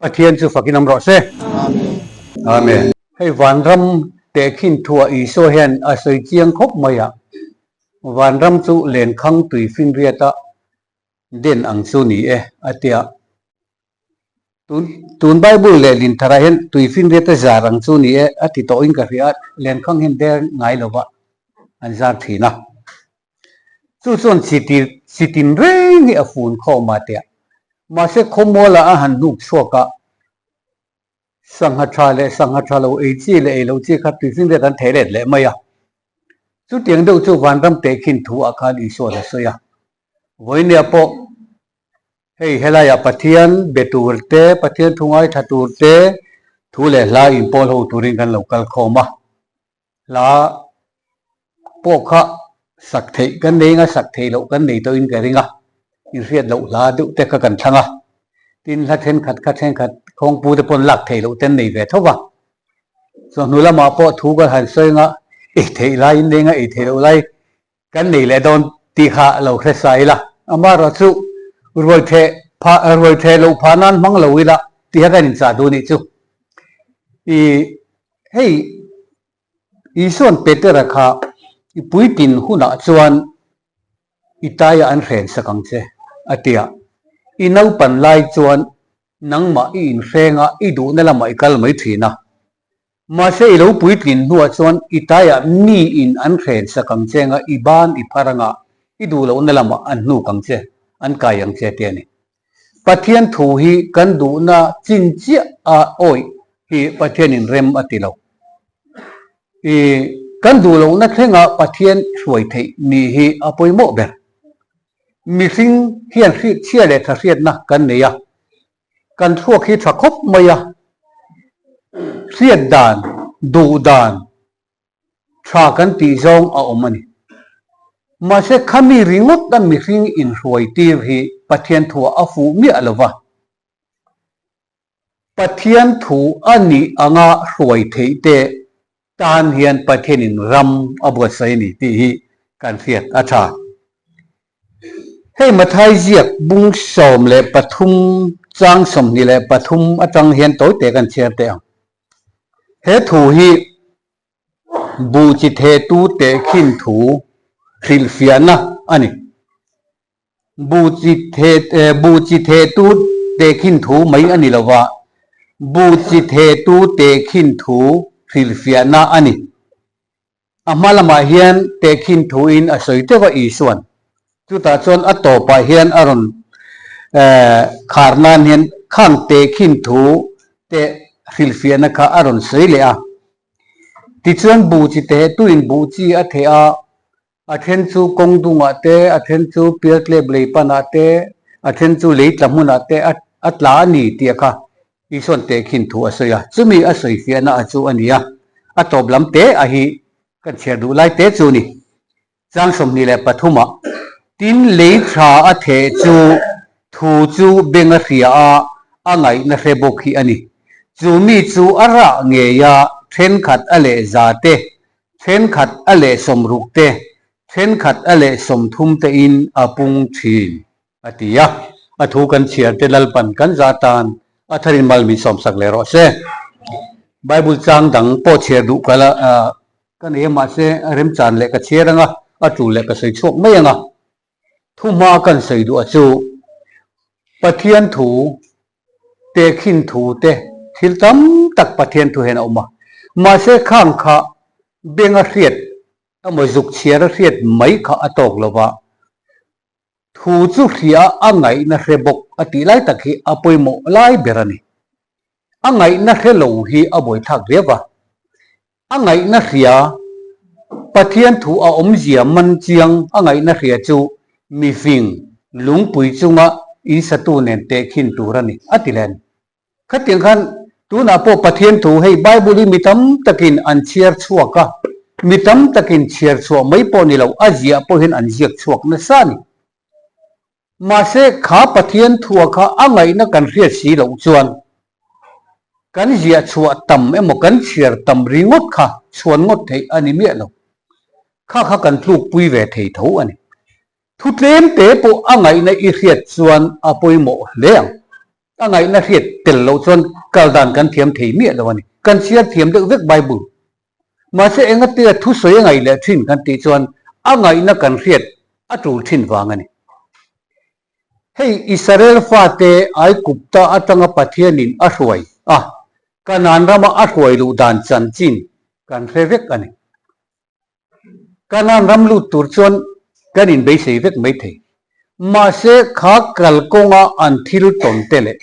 Pathian chu fakin awm rawh se. Amen. Hei vanram tehkhin thuah Isua hian a sawi chiang khawp mai a, vanram chu lenkhang tui finriata den ang chu ni e a ti a. Tun tun Bible leh Lintharah hian tui finriata zar ang chu ni e a ti tawhin ka hria a, lenkhang hian der ngai lova an zar thin a. Chu chuan chi chi tin reng hi a fun khawm a tia. Mahse khawmualah a han hnuk chhuak a, sangha tha leh sangha tha lo ei chi leh ei lo chi kha tuifinriat an thei let leh mai a. Chutiang deuh chu vanram tehkhin thu ah khan Isua'n a sawi a. Vawinia pawh hei helaiah Pathian be tur te, Pathian thu ngaithla tur te, thu leh hla inpawl ho turin kan lo kal khawm a. Hla pawh kha sak theih kan nei anga sak theih loh kan nei tawhin ka ring a, inhriat loh hla deuh te kha kan thlang a, tin hla thenkhat kha thenkhat khawngpu te pawn lak theih loh te an nei ve tho va, chawhnu lamah pawh thu kan han sawi anga ei theih laiin nei anga ei theih loh lai Kan nei leh dawn tih kha lo hre sa ila, amaherawh chu ruai theh phah ruai theh loh phah nan hmang lo ila tih kha kan inchah duh nih chu. I hei Isua'n Petera kha i puitlin hunah chuan i taiah an hren sak ang che a ti a, i naupan lai chuan nangmah i inhreng a, i duhna lamah i kal mai thin a. Mahse i lo puitlin hnuah chuan i taiah mi in an hren sak ang che anga i ban i phar anga i duh lohna lamah an hnuk ang che, an kai ang che te a ni. Pathian thu hi kan duhna chin chiah a awih hi Pathianin rem a ti lo. I kan duh lohna thlenga Pathian hruai theih ni hi a pawimawh ber. Mihring hian hriatchhia leh thahriatna kan nei a, Kan thluak hi tha khawp mai a, hriat dan, duh dan tha kan tih zawng a awm a ni. Mahse khami ringawt a mihring inhruai tir hi Pathian thuah a fuh miah lo va. Pathian thu a nih anga hruai theih te tan hian Pathianin ram a buatsaih a ni tih hi kan hriat a tha. Hei Mathai ziak bung 13 chang 23 atang hian tawite kan chhiar teh ang. He thu hi buh chi thetu tehkhin thu hrilhfiahna a ni. Buh chi the buh chi thetu tehkhin thu mai a ni lo va, buh chi thetu tehkhin thu hrilhfiahna a ni. A hma lamah hian tehkhin thuin a sawi teuh a Isua'n. Chutah chuan a tawpah hian a rawn khar nan hian khang tehkhin thu te hrilhfiahna kha a rawn sawi leh a. Tichuan buh chi teh tuin buh chi a theh a, a then chu kawng dungah te, a then chu pialtlep lei panah te, a then chu lei tla hmunah te a tla a ni tih a kha Isua'n tehkhin thu a sawi a, chumi a sawi fiahna a chu a ni a, a tawp lam te a hi kan chhiar duh lai te chu ni. Chang 23 ah, Tin lei tha a theh chu thu chu beng a hria a, a ngaihna hre bawk hi a ni. Chu mi chu a rah ngei a, thenkhat a leh za te, thenkhat a leh 60 te, thenkhat a leh 30 tein a pung thin. A ti a, a thu kan chhiar te Lalpan kan zah tan a tharin mal min sawmsak leh rawh se. Bible chang dang pawh chhiar duh ka la ka nei a mahse remchan leh ka chhiar anga a tul leh ka sawi chhuak mai anga thu hma kan sawi duh a chu Pathian thu tehkhin thu te thil tam tak Pathian thu hian a awm a mahse khang kha benga hriat emaw zuk chhiar a hriat mai kha a tawk lova Thu chu hria a ngaihna hre bawk a tih lai tak hi a pawimawh lai ber a ni. A ngaihna hre lo hi a buaithlak viau va. A ngaihna hria, Pathian thu a awmzia man chiang a ngaihna hria chu mifing lungpui chunga insatu nen tehkhin tur a ni, a ti leh a ni. Khatiang khan tunah pawh Pathian thu hei Bible hi mi tam takin an chhiar chhuak a, mi tam takin chhiar chhuah mai pawh ni lo, a ziah pawhin an ziak chhuak nasa a ni. Mahse kha Pathian thua kha a ngaihna kan hriat si loh chuan kan ziah chhuah tam emaw kan chhiar tam ringawt kha chhuan ngawt theih a ni miah lo. Kha kha kan tlukpui ve thei tho a ni. Thu tlem te pawh a ngaihna i hriat chuan a pawimawh hle ang. A ngaihna hriat tel loh chuan kal dan kan thiam thei miah lo a ni. Kan chhiar thiam deuh vek Bible. Mahse engatia thusawi a ngaih leh thin kan tih chuan a ngaihna kan hriat a tul thin vang a ni. Hei Israel fate Aigupta atanga Pathianin a hruai a, Kanaan rama a hruai luh dan chanchin kan hre vek a ni. Kanaan ram lut tur chuan kan inbeisei vek mai thei. Mahse kha kalkawnga an thil tawn te leh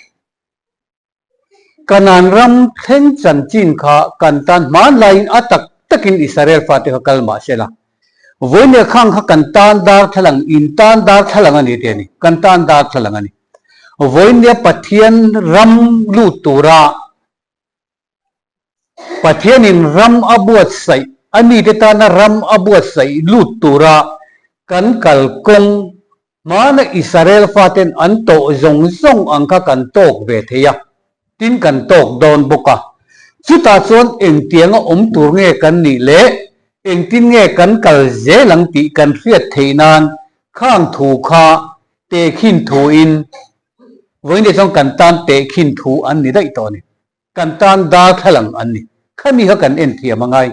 Kanaan ram thleng chanchin kha kan tan hmanlaiin a tak takin Israel fate kha kal mah se la, vawinia khang kha kan tan darthlalang in tan darthlalang a ni tih a ni, kan tan darthlalang a ni. Vawinia Pathian ram lut tura Pathianin ram a buatsaih, a mite tana ram a buatsaih lut tura kan kalkawng hmana Israel faten an tawh zawng zawng ang kha kan tawk ve thei a, tin kan tawk dawn bawk a. Chutah chuan engtianga awm tur nge kan nih leh engtin nge kan kal zel ang tih kan hriat theih nan khang thu kha tehkhin thuin vawiin chuan kan tan tehkhin thu an ni daih tawh a ni. Kan tan darthlalang an ni. Khami kha kan en thiam a ngai.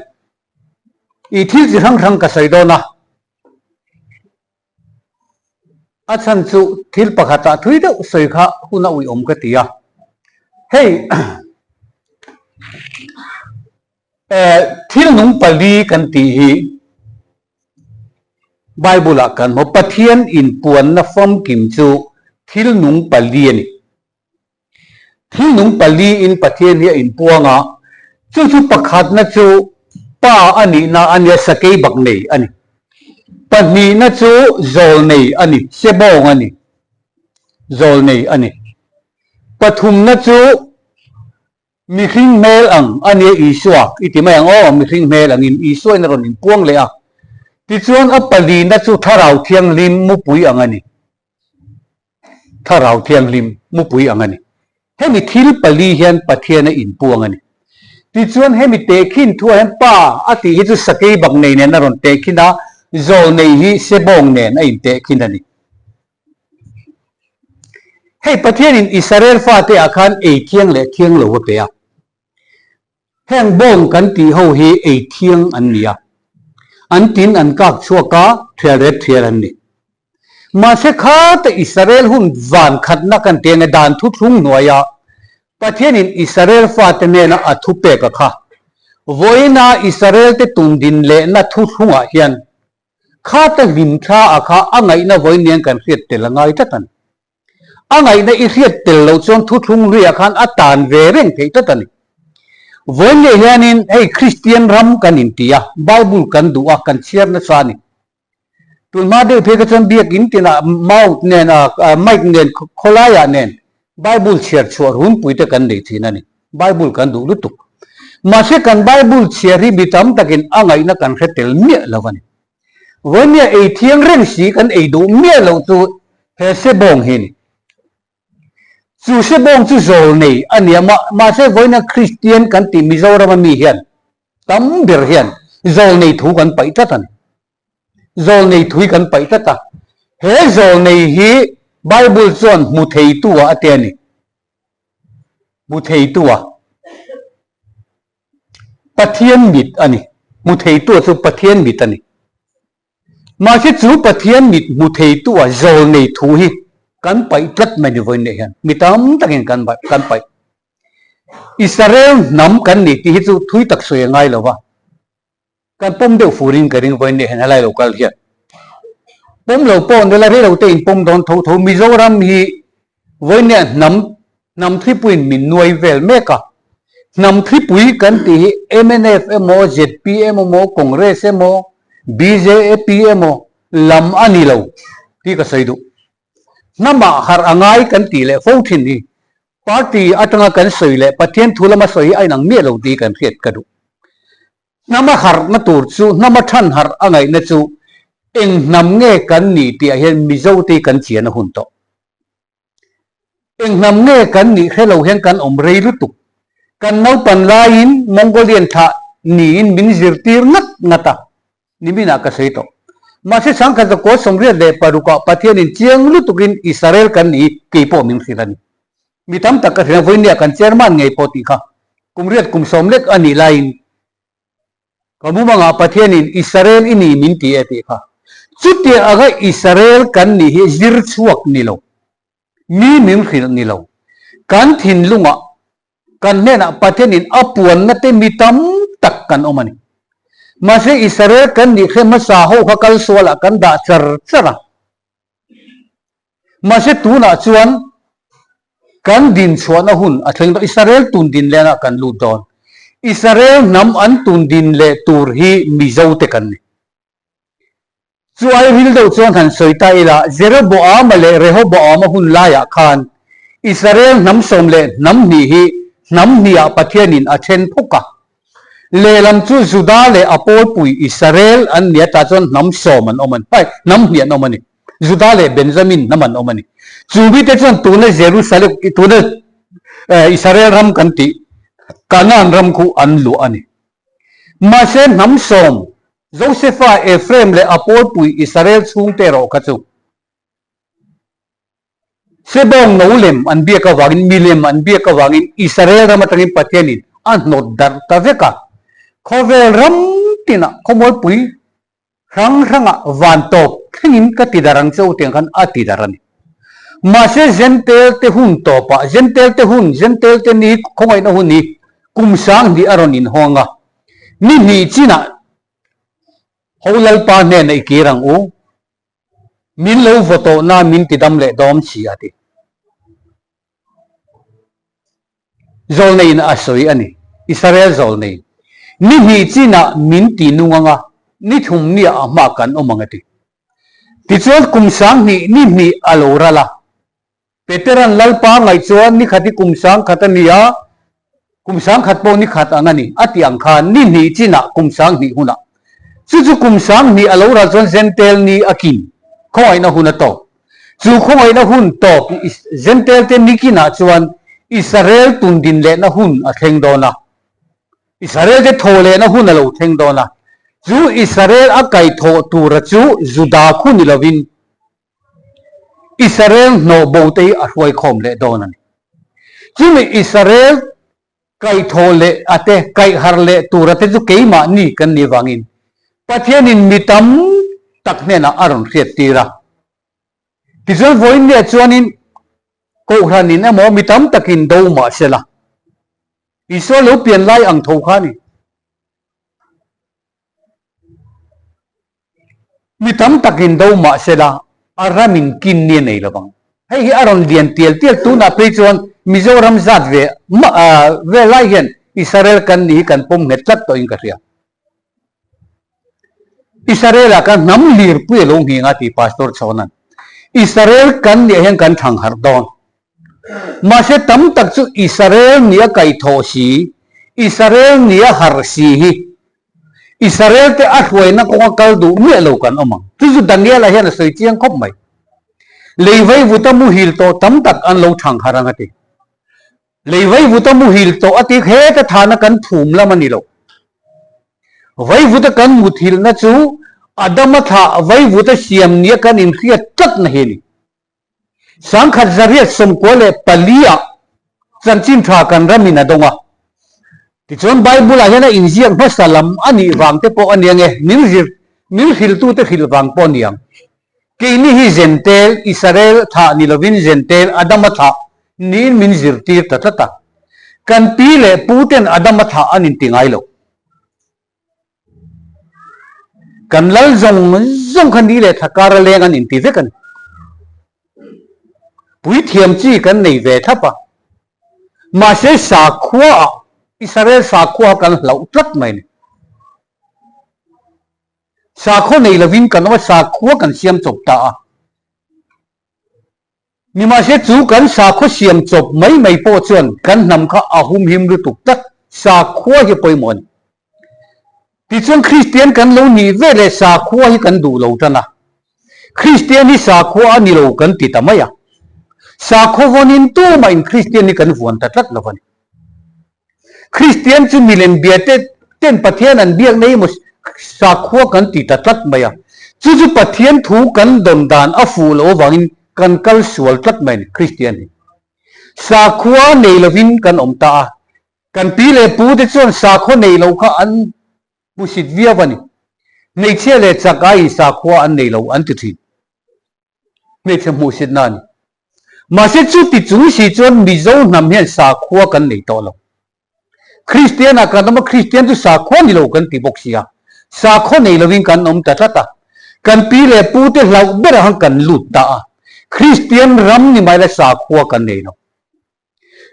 I thil chi hrang hrang ka sawi dawn a. A chhan chu thil pakhatah thui deuh sawi kha hun a uiawm ka ti a. Hei thil nung pali kan tih hi Bible-ah kan hmu. Pathian inpuanna famkim chu thil nung pali a ni. Thil nung paliin Pathian hi a inpuang a, chu chu pakhatna chu Pa a nihna a nia, sakei bak nei a ni. Pahnihna chu zawl nei a ni, sebawng a ni, zawl nei a ni. Pathumna chu mihring hmel ang a nia, Isua i ti mai ang aw, mihring hmel angin Isua in a rawn inpuang leh a. Tichuan a palina chu Thlarau Thianghlim mupui ang a ni. Thlarau Thianghlim mupui ang a ni. Hemi thil pali hian Pathian a inpuang a ni. Tichuan hemi tehkhin thuah hian Pa a tih hi chu sakei bak nei nen a rawn tehkhin a, zawl nei hi sebawng nen a intehkhin a ni. Hei Pathianin Israel fate ah khan ei thiang leh thiang lo a pe a. Heng bawng kan tih ho hi ei thiang an ni a, an tin an kak chhuak a, thial ret thial an ni. Mahse khata Israel hun van khatna kan ti anga dan thuthlung hnuaia Pathianin Israel fate hnena a thu pek a kha. Vawiina Israel te tundin lehna thuthlungah hian khata hlimthla a kha a ngaihna vawiin nian kan hriat tel a ngai tlat a ni. A ngaihna i hriat tel loh chuan thuthlung hluiah khan a tan ve reng theih tlat a ni. Vawiin leh hianin hei Kristian ram kan inti a, Bible kan duh a, kan chhiar nasa a ni. Tunhma deuh phei kha chuan biakinn tinah mouth nen a mic nen khawlaiah nen Bible chhiar chhuah runpui te kan nei thin a ni. Bible kan duh lutuk. Mahse kan Bible chhiar hi mi tam takin a ngaihna kan hre tel miah lo a ni. Vawinia ei thiang reng si kan ei duh miah loh chu he sebawng hi a ni. Chu sebawng chu zawl nei a nia mah mahse vawiina Kristian kan tih Mizorama mi hian tam ber hian zawl nei thu kan paih tlat a ni. Zawl nei thu hi kan paih tlat a. He zawl nei hi Bible chuan hmu theitu ah a ti a ni. Hmu theitu ah. Pathian mit a ni. Hmu theitu chu Pathian mit a ni. Mahse chu Pathian mit hmu theitu a zawl nei thu hi kan paih tlat mai ni vawiin leh hian mi tam takin kan kan paih. Israel hnam kan ni tih hi chu thui tak sawi a ngai lo va. Kan pawm deuh furin ka ring vawiin leh hian helai lo kal hian. Pawm lo pawh nila rei lo te in pawm dawn tho tho Mizoram hi vawiin leh hnam hnam thlipuiin min nuai vel mek a. Hnam thlipui kan tih hi mnf emaw zpm emaw Congress emaw bjp emaw lam a ni lo tih ka sawi duh. Hnamah harh a ngai kan tih leh fo thin hi party atanga kan sawi leh Pathian thu lama sawi hi a inang miah lo tih kan hriat ka duh. Hnama harhna tur chu, hnama than harh a ngaihna chu eng hnam nge kan nih tihah hian Mizote hi kan chian a hun tawh. Eng hnam nge kan nih hre lo hian kan awm rei lutuk. Kan naupan laiin Mongolian thlah niin min zirtir ngat ngat a, niminah ka sawi tawh. Mahse sangkhat zakua 86ah Pathianin chiang lutukin Israel kan nih hi keipawh min hrilh a ni. Mi tam tak ka hria, vawinia kan chairman ngei pawh tih kha kum riat kum sawm lek a nih laiin ka mumangah Pathianin Israel i ni min ti e tih kha. Chutia anga Israel kan nih hi zir chhuak ni lo, mi min hrilh ni lo, kan thinlungah kan hnenah Pathianin a puanna te mi tam tak kan awm a ni. Mahse Israel kan nih hre hmasa ho kha kal sualah kan dah char char a. Mahse tunah chuan kan din chhuahna hun a thleng dawn. Israel tun din lehna kan lut dawn. Israel hnam an tun din leh tur hi Mizo te kan ni. Chu ai ril deuh chuan han sawi ta ila, Jeroboama leh Rehoboama hun laiah khan Israel hnam sawm leh hnam hnih hi hnam hnihah Pathianin a then phawk a. Lehlam chu Juda leh a pawlpui Israel an nia tah chuan hnam sawm an awm a ni, ai, hnam hnih an awm a ni. Juda leh Benjamin hnam an awm a ni. Chu mite chuan tuna Jerusalem, tuna Israel ram kan tih Kanaan ram khu an luah a ni. Mahse hnam sawm Josefa, Ephraim leh a pawlpui Israel chhungte erawh kha chu Sebawng no lem an biak avangin, milem an biak avangin Israel ram atangin Pathianin a hnawt darh ta vek a. Khawvel ram tinah khawmualpui hrang hrangah van tawp thlengin ka ti darh ang che u tiang khan a ti darh a ni. Mahse Jentail te hun tawpah, Jentail te hun, Jentail te ni khawngaihna hun hi kum sang hnih a rawn inhawng a. Ni hnih chinah ho Lalpa hnenah i kir ang u, min lo vaw tawh na min ti dam leh dawm si a ti. Zawlneiin a sawi a ni, Israel zawlnei. Ni hnih chinah min ti nung ang a, ni thum niah a hma kan awm ang a ti. Tichuan kum 2000 ni hnih a lo ral a. Petera'n Lalpa ngaih chuan ni khat hi kum 10,000 a ni a, kum 10,000 pawh ni khat ang a ni, a tih ang khan ni hnih chinah kum 2000 hunah. Chu chu kum 2000 a lo ral chuan Jentail ni a kin, khawngaihna hun a tawp. Chu khawngaihna hun tawp Jentail te ni kinah chuan Israel tundin lehna hun a thleng dawn a. Israel te thaw lehna hun a lo thleng dawn a. Chu Israel a kaihthawh tura chu Juda khu ni lovin, Israel hnawh bo te hi a hruai khawm leh dawn a ni. Chumi Israel kaihthawh leh a te, kaihharh leh tura te chu keimahni kan nih vangin Pathianin mi tam tak hnenah a rawn hriat tir a. Tichuan vawiinniah chuanin Kohhranin emaw mi tam takin do mah sela Isua lo pian lai ang tho kha a ni. Mi tam takin do mah sela a ramin kin ni a nei lo vang. Hei hi a rawn lian tial tial tunah phei chuan Mizoram zat ve ve lai hian Israel kan nih hi kan pawm nghet tlat tawhin ka hria. Israel-ah khan hnam lirpui a lo nghing a ti Pastor Chhawna'n. Israel kan nih ah hian kan thang harh dawn. Mahse tam tak chu Israel nih a kaihthawh si, Israel nih a harh si hi Israel te a hruaina kawnga kal duh miah lo kan awm ang. Chu chu Daniel-a hian a sawi chiang khawp mai. Lei vaivuta muhil tawh tam tak an lo thang harh ang a ti. Lei vaivuta muhil tawh a ti heta thana kan phum lam a ni lo. Vaivuta kan muthilhna chu Adama thlah vaivuta siam nia kan inhriat tlatna hi a ni. 1824 ah chanchin tha kan ramin a dawng a. Tichuan Bible ah hian a inziak hmasa lam a nih vang te pawh a nia nge, min zir, min hrilhtute hrilh vang pawh a ni ang. Keini hi Zentel, Israel thlah ni lovin Zentel, Adama thlah niin min zirtir ta tlat a. Kan pi leh pu ten Adama thlah an inti ngai lo. Kan lal zawng zawng kha ni leh thla kar a leng an inti vek a ni. Puithiam chi kan nei ve thlap a. Mahse sakhua ah Israel sakhua kan hlauh tlat mai a ni. Sakhua nei lovin kan awm a, sakhua kan siam chawp ta a. Nimahse chu kan sakhaw siam chawp mai mai pawh chuan kan hnam kha a humhim lutuk tlat, sakhua hi pawimawh a ni. Tichuan Kristian kan lo nih ve leh sakhua hi kan duh lo tan a, Kristian hi sakhua a ni lo kan ti ta mai a, sakhaw vawnin tumahin Kristian hi kan vuan ta tlat lo a ni. Kristian chu milem bia te ten Pathian an biak nei emaw sakhua kan ti ta tlat mai a, chu chu Pathian thu kan dawn dan a fuh loh avangin kan kal sual tlat mai a ni Kristian hi. Sakhua nei lovin kan awm ta a, kan pi leh pu te chuan sakhua nei lo kha an hmusit viau a ni. Hmeichhia leh chak aiin sakhua an nei lo an ti thin. Hmeichhe hmuhsitna a ni. Mahse chuti chung si chuan Mizo hnam hian sakhua kan nei tawh lo. Kristian ah kan awm a, Kristian chu sakhua ni lo kan ti bawk si a, sakhua nei lovin kan awm ta tlat a, kan pi leh pu te hlauh berah khan kan lut ta a, Kristian ram ni mai la sakhua kan nei lo.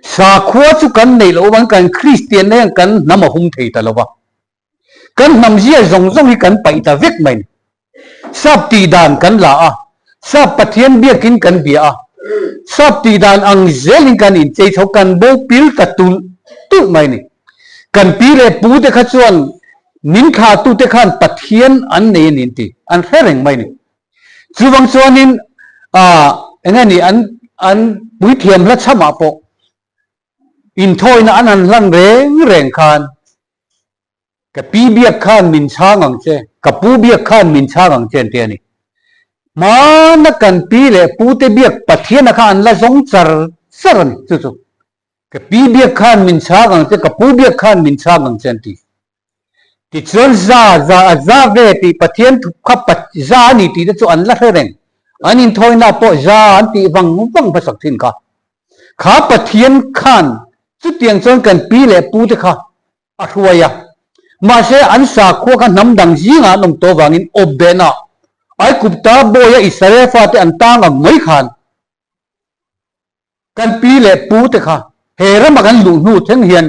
Sakhua chu kan neih loh avangin kan Kristian na hian kan hnam a hum thei ta lo va. Kan hnam zia zawng zawng hi kan paih ta vek mai ni. Sap tih dan kan la a, Sap Pathian biakin kan bia a, Sap tih dan ang zelin kan inchei chho, kan bo pil ta tulh tulh mai ni. Kan pi leh pu te kha chuan min thlahtute khan Pathian an nei a ni an ti, an hre reng mai ni. Chuvang chuanin ah eng nge ni an an puithiam hla chhamah pawh inthawina an han hlan reng reng khan Ka pi biak khan min chhang ang che, ka pu biak khan min chhang ang che an ti a ni. Hmana kan pi leh pute biak Pathiana kha an la zawng char char a ni, chu chu. Ka pi biak khan min chhang ang che, ka pu biak khan min chhang ang che an ti. Tichuan za, za, a za ve tih Pathian thu kha pa, za a ni tih te chu an la hre reng. An inthawina pawh za an tih vang vang hmasak thin kha. Kha Pathian khan chutiang chuan kan pi leh pute kha a hruai a. Mahse, an sakhua kha hnam dang zingah an awm tawh vangin awpbehna Aikupta bawia Israel fate an tang ang mai khan kan pi leh pute kha he rama kan luh hnu thleng hian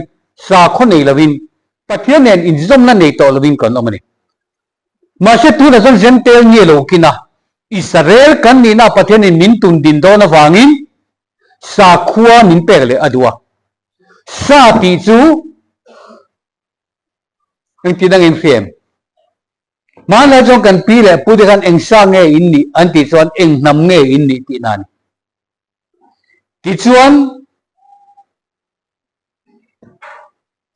sakhaw nei lovin Pathian nen inzawmna nei tawh lovin kan awm a ni. Mahse, tunah chuan Jentail nge lo kin a, Israel kan nihna Pathianin min tun din dawn avangin sakhua min pek leh a duh a. Sa tih chu engtin ang inhria em? Hmanlai chuan kan pi leh pu te khan eng sa nge in nih an tih chuan eng hnam nge in nih tihna a ni. Tichuan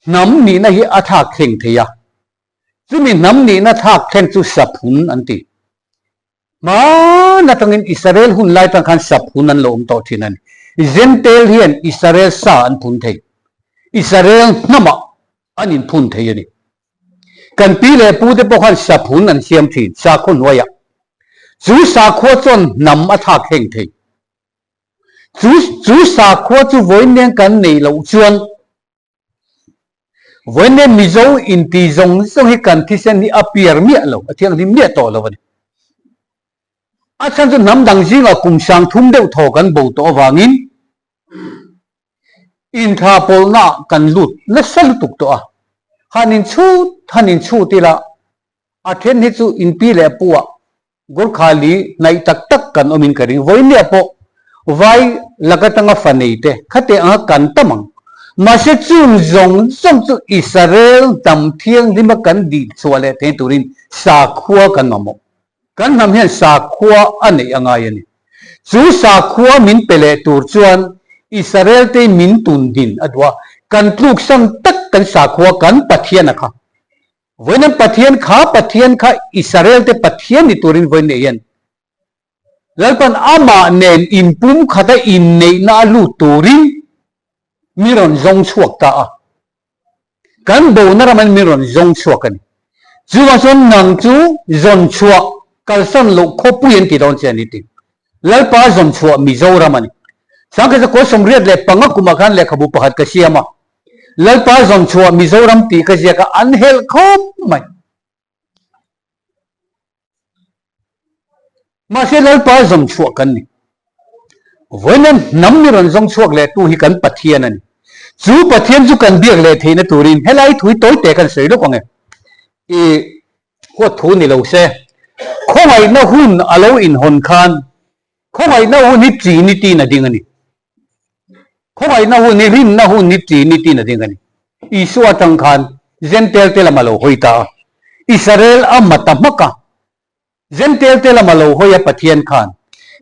hnam nihna hi a thlak thleng thei a, chumi hnam nihna thlak thleng chu saphun an ti. Hmaan atangin Israel hun lai tang khan sap hun an lo awm tawh thin a ni. Jentail hian Israel sa an phun thei. Israel hnamah an inphun thei a ni. Kan pi leh pu te pawh khan sap hun an siam thin sakhua hnuaiah. Chu sakhua chuan hnam a thlak heng thei. Chu chu sakhua chu vawiin kan neih loh chuan Vawiin Mizo inti zawng zawng hi kan thisen hi a piar miah lo, a thianghlim miah tawh lo a ni. A chhan chu hnam dang zingah kum 3000 deuh thaw kan bo tawh avangin inthla pawlhnaah kan lut nasa lutuk tawh a. Han inchhut han inchhut ila a then hi chu inpi leh pu ah Gurkhali hnaih tak tak kan awmin ka ring. Vawinia pawh vai lak atanga fa nei te khate anga kan tam ang. Mahse chung zawng zawng chu Israel hnam thianghlima kan dih chhuah leh thei turin sakhua kan mamawh. Kan hnam hian sakhua a neih a ngai a ni. Chu sakhua min pe leh tur chuan Israel te min tun din a duh a, kan tluksan tak kan sakhua kan Pathian a kha. Vawiin Pathian kha Pathian kha Israel te Pathian ni turin vawiin nei hian Lalpan amah nen inpum khata inneihna a lut turin mi rawn zawng chhuak ta a. Kan bona ramain mi rawn zawng chhuak a ni. Chuvang chuan nang chu zawn chhuah kalsan loh khawpui an ti dawn che a ni tih. Lalpa zawn chhuah Mizoram a ni. Sangkhat kawl 85 kumah khan lehkhabu pakhat ka siam a. Lalpa zawn chhuah Mizoram tih ka ziak a, an helh khawp mai. Mahse Lalpa zawn chhuah kan ni. Vawiin hnam mi rawn zawng chhuak leh tu hi kan Pathian a ni. Chu Pathian chu kan biak leh theihna turin helai thui tawi te kan sawi lawk ang e. I huat thu ni lo se, khawngaihna hun a lo inhawn khan Khawngaihna hun hi Trinity-in a ding a ni. Khawngaihna hun hi rinna hun hi Trinity-in a ding a ni. Isua atang khan Jentail te lam a lo hawi ta a. Israel a ma ta hmak a. Jentail te lam a lo hawi a Pathian khan.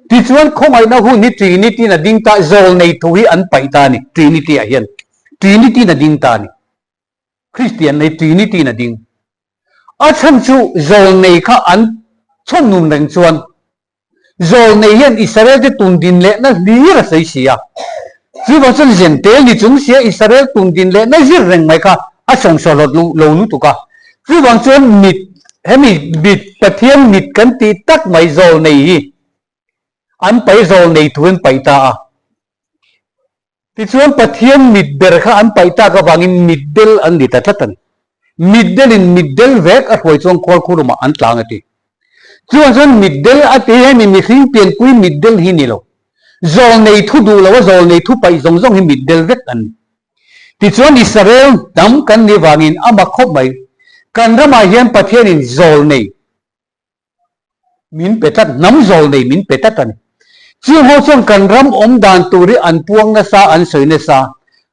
Tichuan khawngaihna hun hi Trinity-in a ding ta, zawlnei thu hi an paih ta a ni. Trinity-ah hian Trinity-in a ding ta a ni. Kristian nei Trinity-in a ding. A chhan chu zawlnei kha an chhawn nun reng chuan Zawlnei hian Israel te tun din lehna hlir a sawi si a. Chuvang chuan Zentel ni chung sia Israel tun din leh na zir reng mai kha a sawngsawhlawt lo lutuk a. Chuvang chuan mit, hemi mit, Pathian mit kan tih tak mai zawl nei hi an paih zawl nei thu an paih ta a. Tichuan Pathian mit ber kha an paih tak avangin mitdel an ni ta tlat a ni. Mitdelin mitdel vek a hruai chuan khualkhurumah an tlang a ti. Chuan chuan mitdel a ti hemi mihring pianpui mitdel hi ni lo. Zawlnei thu duh lo a zawlnei thu paih zawng zawng hi mitdel vek an ni. Tichuan Israel hnam kan nih vangin a mak khawp mai. Kan ramah hian Pathianin zawlnei min pe tlat, hnam zawl nei min pe tlat a ni. Chung ho chuan kan ram awm dan tur hi an puang nasa, an sawi nasa.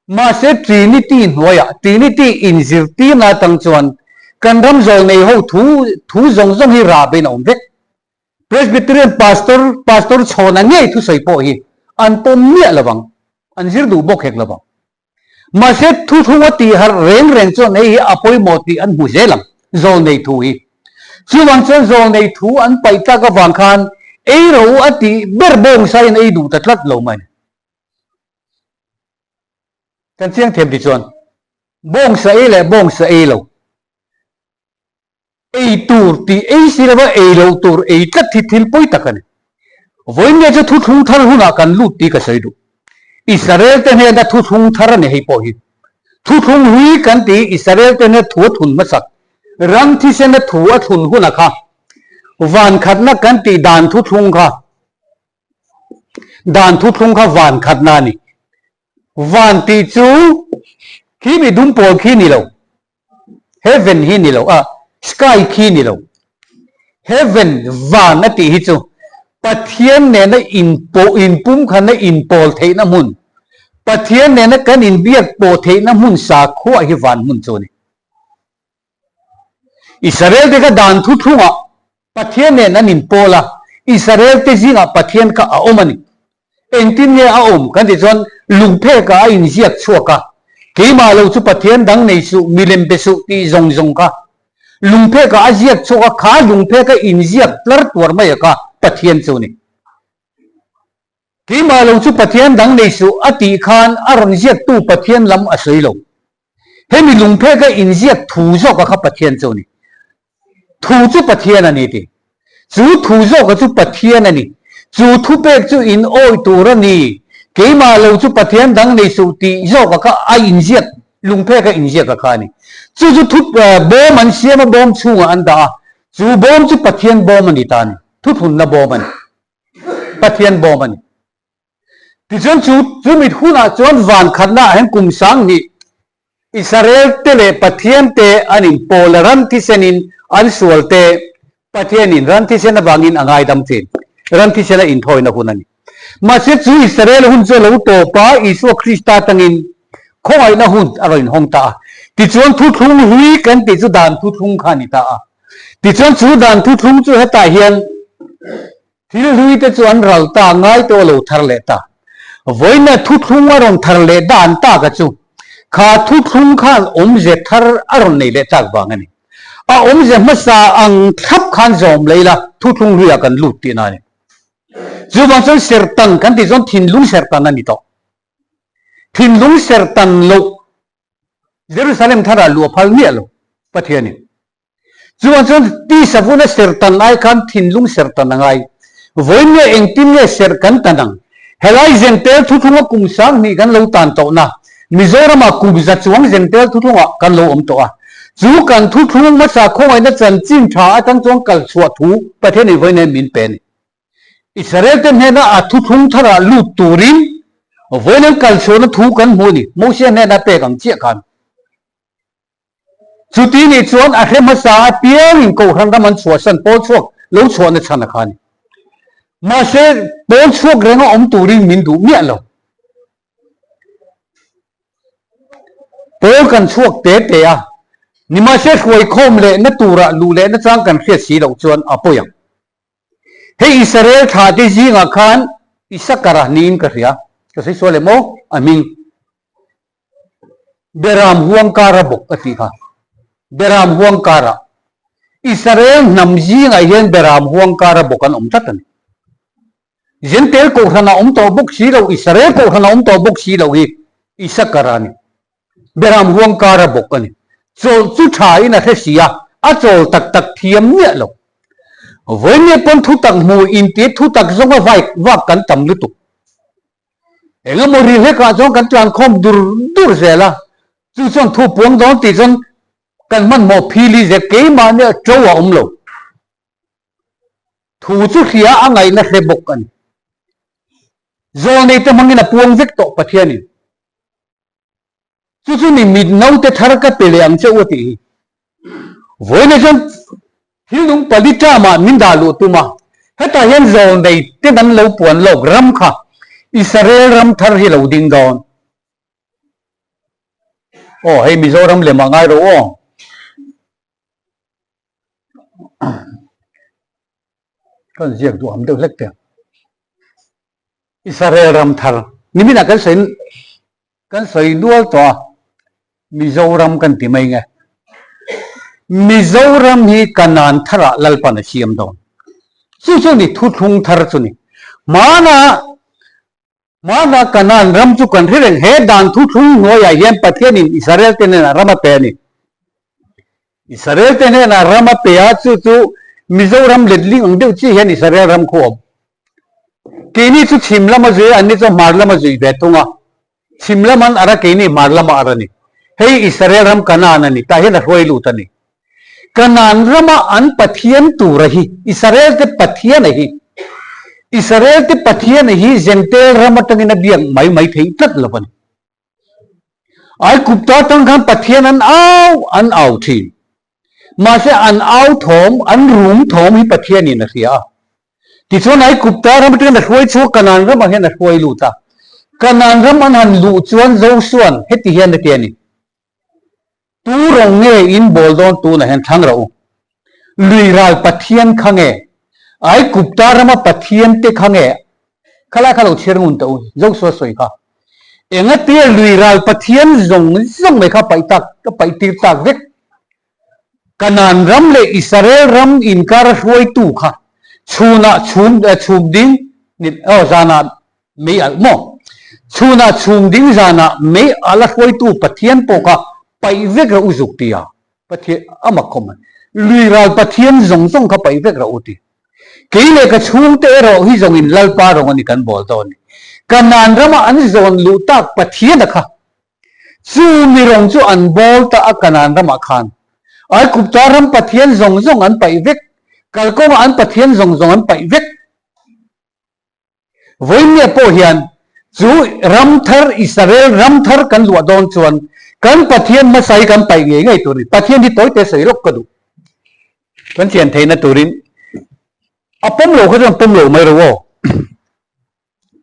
Mahse Trinity hnuaiah, Trinity inzirtirna atang chuan kan ram zawl nei ho thu thu zawng zawng hi rah bein a awm vek. Presbyterian Pastor, Pastor Chhawna ngei thusawi pawh hi an pawm miah lovang, an zir duh bawk hek lovang. Mahse, thuthlung a tih harh reng reng chuan hei hi a pawimawh tih an hmu zel ang, zawlnei thu hi. Chuvang chuan zawlnei thu an paih tlak avang khan ei ro a tih ber bawngsain ei duh ta tlat lo mai. Kan chiang thiam ti chuan bawngsa ei leh bawngsa ei lo. Ei tur tih ei si lova ei loh tur ei tlat hi thil pawi tak a ni. Vawiin chu thuthlung thar hunah kan lut tih ka sawi duh. Israel te hnena thuthlung thar a ni hei pawh hi. Thuthlung hlui kan ti Israel te hnena thu a thun hmasak. Ram thisena thu a thlun huna kha van khatna kan tih dan thuthlung kha dan thuthlung kha van khatna a ni. Van tih chu khi mi dumpawl khi ni lo. Heaven hi ni lo a, sky khi ni lo. Heaven, van a tih hi chu Pathian nena inpawh, inpumkhatna inpawl theihna hmun, Pathian nena kan inbiak pawh theihna hmun sakhua hi van hmun chu a ni. Israel te kha dan thuthlungah Pathian nen an inpawl a, Israel te zingah Pathian kha a awm a ni. Engtin nge a awm kan tih chuan lungphekah a inziak chhuak a, keimah lo chu Pathian dang nei suh, milem be suh tih zawng zawng kha lungphekah a ziak chhuak a, kha lungpheka inziak tlar tuar mai a kha Pathian chu a ni. Keimah lo chu Pathian dang nei suh a tih khan a rawn ziaktu Pathian lam a sawi lo. Hemi lungpheka inziak thu zawka kha Pathian chu a ni. Thu chu Pathian a ni ti. Chu thu zawka chu Pathian a ni. Chu thupek chu in awih tur a ni. Keimah lo chu Pathian dang nei suh tih zawka kha a inziak, lungpheka inziaka kha a ni. Chu chu thu bawm an siam a, bawm chhungah an dah a. Chu bawm chu Pathian bawm a ni ta a ni. Thuthlunna bawm a ni. Pathian bawm a ni. Tichuan chu chumi hunah chuan van khatnaah hian kum 2000 Israel te leh Pathian te an inpawl a, ran thisenin an sual te Pathianin ran thisen avangin a ngaidam thin. Ran thisen a inthawina hun a ni. Mahse chu Israel hun chu a lo tawp a, Isua Krista atangin khawngaihna hun a rawn inhawng ta a. Tichuan thuthlung hlui kan tih chu dan thuthlung kha a ni ta a. Tichuan chu dan thuthlung chu hetah hian Thil hlui te chu an ral ta ngai tawh a lo thar leh ta. Vawiina thuthlung a rawn thar leh dan tak a chu kha thuthlung khan awmze thar a rawn nei leh tak vang a ni. A awmze hmasa ang thlap khan zawm lei la thuthlung hluiah kan lut tihna a ni. Chuvang chuan sertan kan tih chuan thinlung sertan a ni tawh. Thinlung sertan loh Jerusalem tharah luah phal miah lo Pathianin. Chuan chuan tisa vuna ser tan ai khan thinlung ser tan a ngai. Vawiin nge engtin nge ser kan tan ang? Helai Zentel thuthlunga kum 2000 kan lo tan tawhna Mizoramah kum za chuang Zentel thuthlungah kan lo awm tawh a. Chu kan thuthlung hmasa khawngaihna chanchin tha atang chuan kal chhuah thu Pathianin vawiin hian min pe a ni. Israel te hnena a thuthlung tharah lut turin vawiin an kal chhuahna thu kan hmu a ni. Mosia hnena pek ang chiah khan. Chuti nih chuan a hre hmasa apiangin Kohhran ram an chhuahsan pawl chhuak lo chhuahna chhan a kha a ni. Mahse, pawl chhuak renga awm turin min duh miah lo. Pawl kan chhuak te te a, nimahse hruaikhawm lehna turah luh lehna chang kan hriat si loh chuan a pawi ang. Hei Israel thla te zingah khan Isakara niin ka hria, ka sawi sual em aw, a hming. Beram huang kara bawk a tih kha. Beram huang kara. Israel hnam zingah hian Beram huang kara bawk an awm tlat a ni. Jentail kohhran a awm tawh bawk si lo, Israel kohhran a awm tawh bawk si lo hi Isakar a ni. Beram huang kara bawk a ni. Chawlh chu tha in a hre si a, a chawl tak tak thiam miah lo. Vawinia pawn thutak hmu inti thutak zawnga vaik vak kan tam lutuk. Engemaw ri hlekah chuan kan tlankhawm dur dur zel a, chu chuan thu puang dawn tih chuan kan hmanhmawh phili zel keimahnia to a awm lo. Thu chu hria a ngaihna hre bawk a ni. Zawlneite hmangin a puang vek tawh Pathianin. Chu chu ni mit naute thar ka pe leh ang che u a tih hi. Vawiina chuan thil nung pali term-ah min dah luh tum a, hetah hian zawlnei ten an lo puan lawk ram kha Israel ram thar hi lo ding dawn. Aw hei Mizoram lemah ngai rawh aw. Kan ziak duh am deuh hlek teh. Israel ram thar niminah kan sawi Kan sawi nual tawh a, Mizoram kan ti mai nge. Mizoram hi Kanaan tharah Lalpan a siam dawn. Chu chu ni thuthlung thar chu ni. Hmana hmana Kanaan ram chu kan hre reng. He dan thuthlung hnuaiah hian Pathianin Israel te hnenah ram a pe a ni. Israel te hnenah ram a pe a, chu chu Mizoram letling ang deuh chiah hian Israel ram khu awm. Keini chu chhim lama zui a, anni chu hmar lama zui ve thung a. Chhim lam an ar a, keini hmar lama ar a ni. Hei Israel ram Kanaan a ni, tah hian a hruai lut a ni. Kanaan rama an Pathian tura hi, Israel te Pathian a hi, Israel te Pathian a hi Jentail ram atangin a biak mai mai theih tlat lo a ni. Aigupta atang khan Pathian an au an au thin. Mahse an au thawm, an rum thawm hi Pathianin a hria a. Tichuan Aigupta ram atangin a hruai chhuak Kanaan ramah hian a hruai lut a. Kanaan ram an han luh chuan Josua'n heti hian a ti a ni. Tu rawng nge in bawl dawn tunah hian thlang rawh u. Lui ral Pathian kha nge? Aigupta rama Pathian te kha nge? Khalai kha lo chhiar ngun teh u, Joshua sawi kha. Engatia lui ral Pathian zawng zawng mai kha paih tak, ka paih tir tak vek. Kanaan ram leh Israel ram inkara hruaitu kha chhunah chhum chhum ding, aw zanah Mei alh maw? Chhunah chhum ding zanah mei alh a hruaitu Pathian pawh kha paih vek rawh u zuk ti a, Pathian a mak khawp mai. Lui ral Pathian zawng zawng kha paih vek rawh u ti. Kei leh ka chhungte erawh hi zawngin Lalpa rawng a ni kan bawl dawn ni. Kanaan rama an zawn luh tak Pathiana kha chu mi rawng chu an bawl ta a Kanaan ramah khan. Aigupta ram Pathian zawng zawng an paih vek, kalkawngah an Pathian zawng zawng an paih vek. Vawinia pawh hian chu ram thar, Israel ram thar kan luah dawn chuan kan Pathian hmasa hi kan paih ngei ngei tur a ni. Pathian hi tawite sawi lawk ka duh. Kan chian theihna turin a pawm lo kha chuan pawm lo mai ro aw.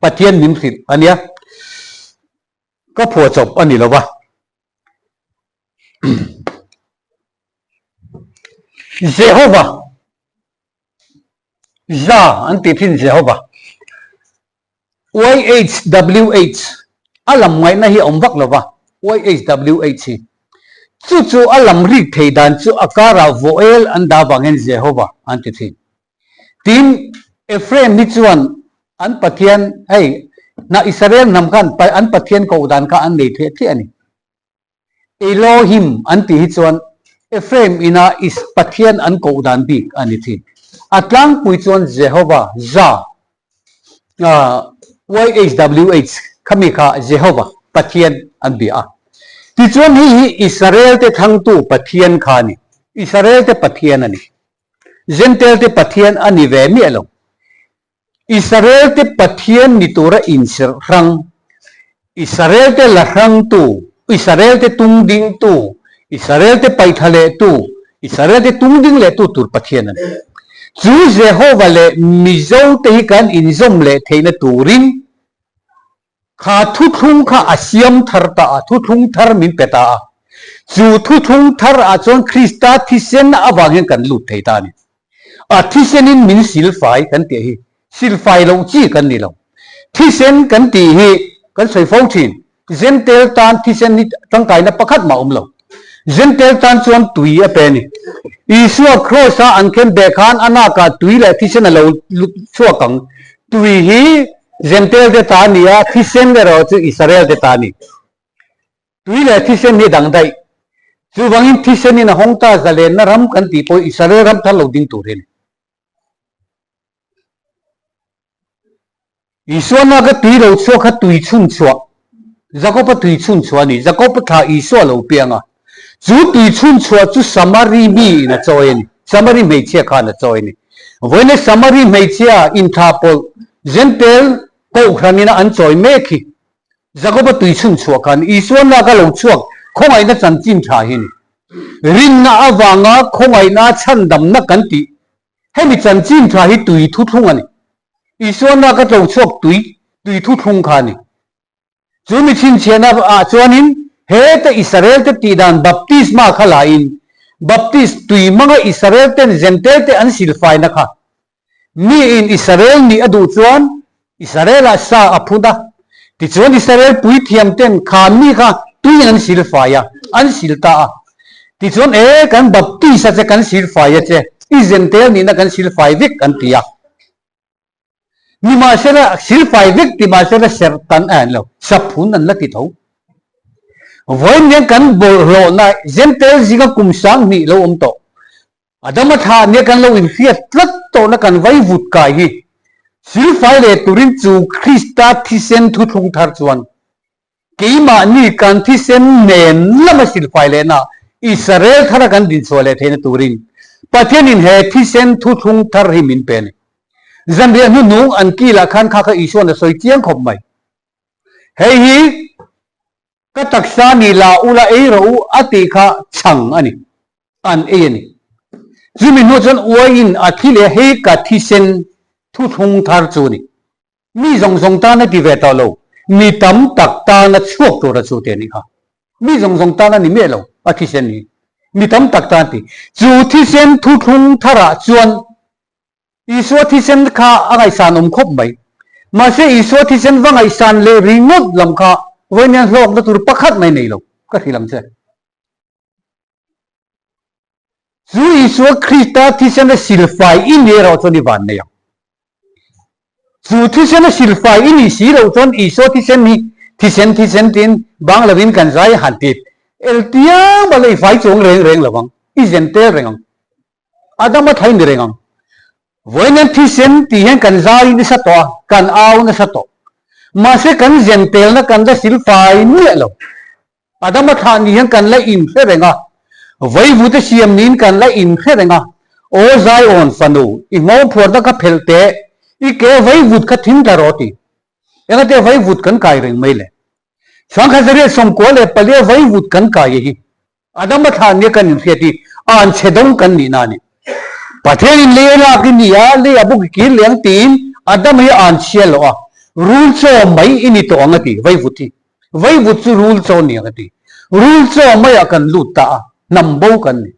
Pathian min hrilh a nia. Ka phuahchawp a ni lo va. Jehovah. Za an tih thin Jehova. YHWH a lam ngaihna hi a awm vak lo va, YHWH hi. Chu chu a lam rik thei dan chu a karah vawel an dah vangin Jehova an ti thin. Tin, Ephraim hi chuan an Pathian, hei, hna Israel hnam khan an Pathian koh dan kha an nei thliah thliah a ni. Elohim an tih hi chuan Ephraim ina is Pathian an koh dan bik a ni thin. A tlangpui chuan Jehovah, Jah, YHWH, khami kha Jehovah, Pathian an bia a. Tichuan hei hi Israel te thlangtu Pathian kha a ni. Israel te Pathian a ni. Jentail te Pathian a ni ve miah lo. Israel te Pathian ni tura inserh hrang, Israel te la hrangtu, Israel te tung dingtu, Israel te paihthla lehtu, Israel te tung ding lehtu tur Pathian a ni. Chu Jehova leh Mizo te hi kan inzawm leh theihna turin Kha thuthlung kha a siam thar ta a, thuthlung thar min pe ta a. Chu thuthlung thar ah chuan Krista thisen avang hian kan lut thei ta a ni. A thisenin min silfai kan tih hi silfai loh chi kan ni lo. Thisen kan tih hi kan sawi fo thin, Jentail tan thisen hi tangkaina pakhat mah awm lo. Jentail tan chuan tui a pe a ni. Isua Kraws-a an khen beh khan a nakah tui leh thisen a lo lut chhuak ang. Tui hi Jentail te ta a ni a, thisen erawh chu Israel te ta a ni. Tui leh thisen hi dang daih. Chuvangin thisenin a hawng ta zalenna ram kan tih pawh Israel ram thar lo ding tur hi a ni. Isua naka tui lo chhuak kha tui chhun chhuah, Jakob-a tui chhun chhuah a ni. Jakob-a thlah Isua lo piang a. Chu tui chhun chhuah chu Samari mi in a chawi a ni. Samari hmeichhia khan a chawi a ni. Vawiin Samari hmeichhia inthlah pawlh Jentail kohhran ina an chawi mek hi Jakob-a tui chhun chhuah khan Isua naka lo chhuak khawngaihna chanchin tha hi a ni. Rinna avanga khawngaihna chhandamna kan tih Hemi chanchin tha hi tui thuthlung a ni. Isua naka tlo chhuak tui tui thuthlung kha a ni. Chu mi chhinchhiahna ah chuanin heta Israel te tihdan baptisma kha la in Baptist tui hmanga Israel ten Jentail te an silfaina kha mi in Israel nih a duh chuan Israel ah sa a phun a, tichuan Israel puithiam ten kha mi kha tuiin an silfai a, an sil ta a. Tichuan e kan baptist a che, kan silfai a che, i Jentail nihna kan silfai vek an ti a. Nimahsela silfai vek ti mahsela serh tan a en lo, saphun an la ti tho. Vawiin hian kan bawlhhlawhna Jentail zinga kum 2000 lo awm tawh. Adama thlah nia kan lo inhriat tlat tawhna kan vai vut kai hi silfai leh turin chu Krista thisen thuthlung thar chuan keimahni kan thisen nen lama silfai lehna Israel thara kan dinchhuah leh theihna turin Pathianin he thisen thuthlung thar hi min pe a ni. Zanriah hnuhnung an kilah khan kha kha Isua'n a sawi chiang khawp mai. Hei hi Ka taksa ni la ula ei rawh u a tih kha chhang a ni, an ei a ni. Chumi hnu chuan uaiin a thi leh hei ka thisen thuthlung thar chu a ni. Mi zawng zawng tan a ti ve tawh lo, mi tam tak tana chhuak tura chu te a nih kha. Mi zawng zawng tan a ni miah lo a thisen hi, mi tam tak tan a ti. Chu thisen thuthlung tharah chuan Isua thisen kha a ngaihsan awm khawp mai. Mahse Isua thisen va ngaihsan leh ringawt lam kha vawiin hlawkna tur pakhat mai nei lo ka hrilh ang che. Chu Isua Krista thisen a silfai i ni erawh chuan i van nei ang. Chu thisen a silfai i nih si loh chuan Isua thisen hi thisen thisen tiin bang lovin kan zai han ti el tiang bal i fai chuang reng reng lo ang, i zen tel reng ang. Adama thlai ni reng ang. Vawiin thisen tih hian kan zai nasa tawh a, kan au nasa tawh. Mahse kan zen telna kan la silfai miah lo. Adama thlah ni hian kan la inhre reng a, vaivute siam niin kan la inhre reng a, Aw Zion fanu, i nghawng phuarna kha phelh teh, i ke vaivut kha thing tla rawh ti. Engate vaivut kan kai reng mai le? Sangkhat 194 vaivut kan kai hi. Adama thlah nia kan inhriat hi an chhe dawng kan nihna a ni. Pathianin lei a lak i ni a, lei a bawk i kir leh ang tiin Adama hi an chhia loh a, rul chaw mai i ni tawh ang a ti, vaivut hi. Vaivut chu rul chaw ni ang a ti. Rul chaw maiah kan lut ta a, hnam bo kan ni.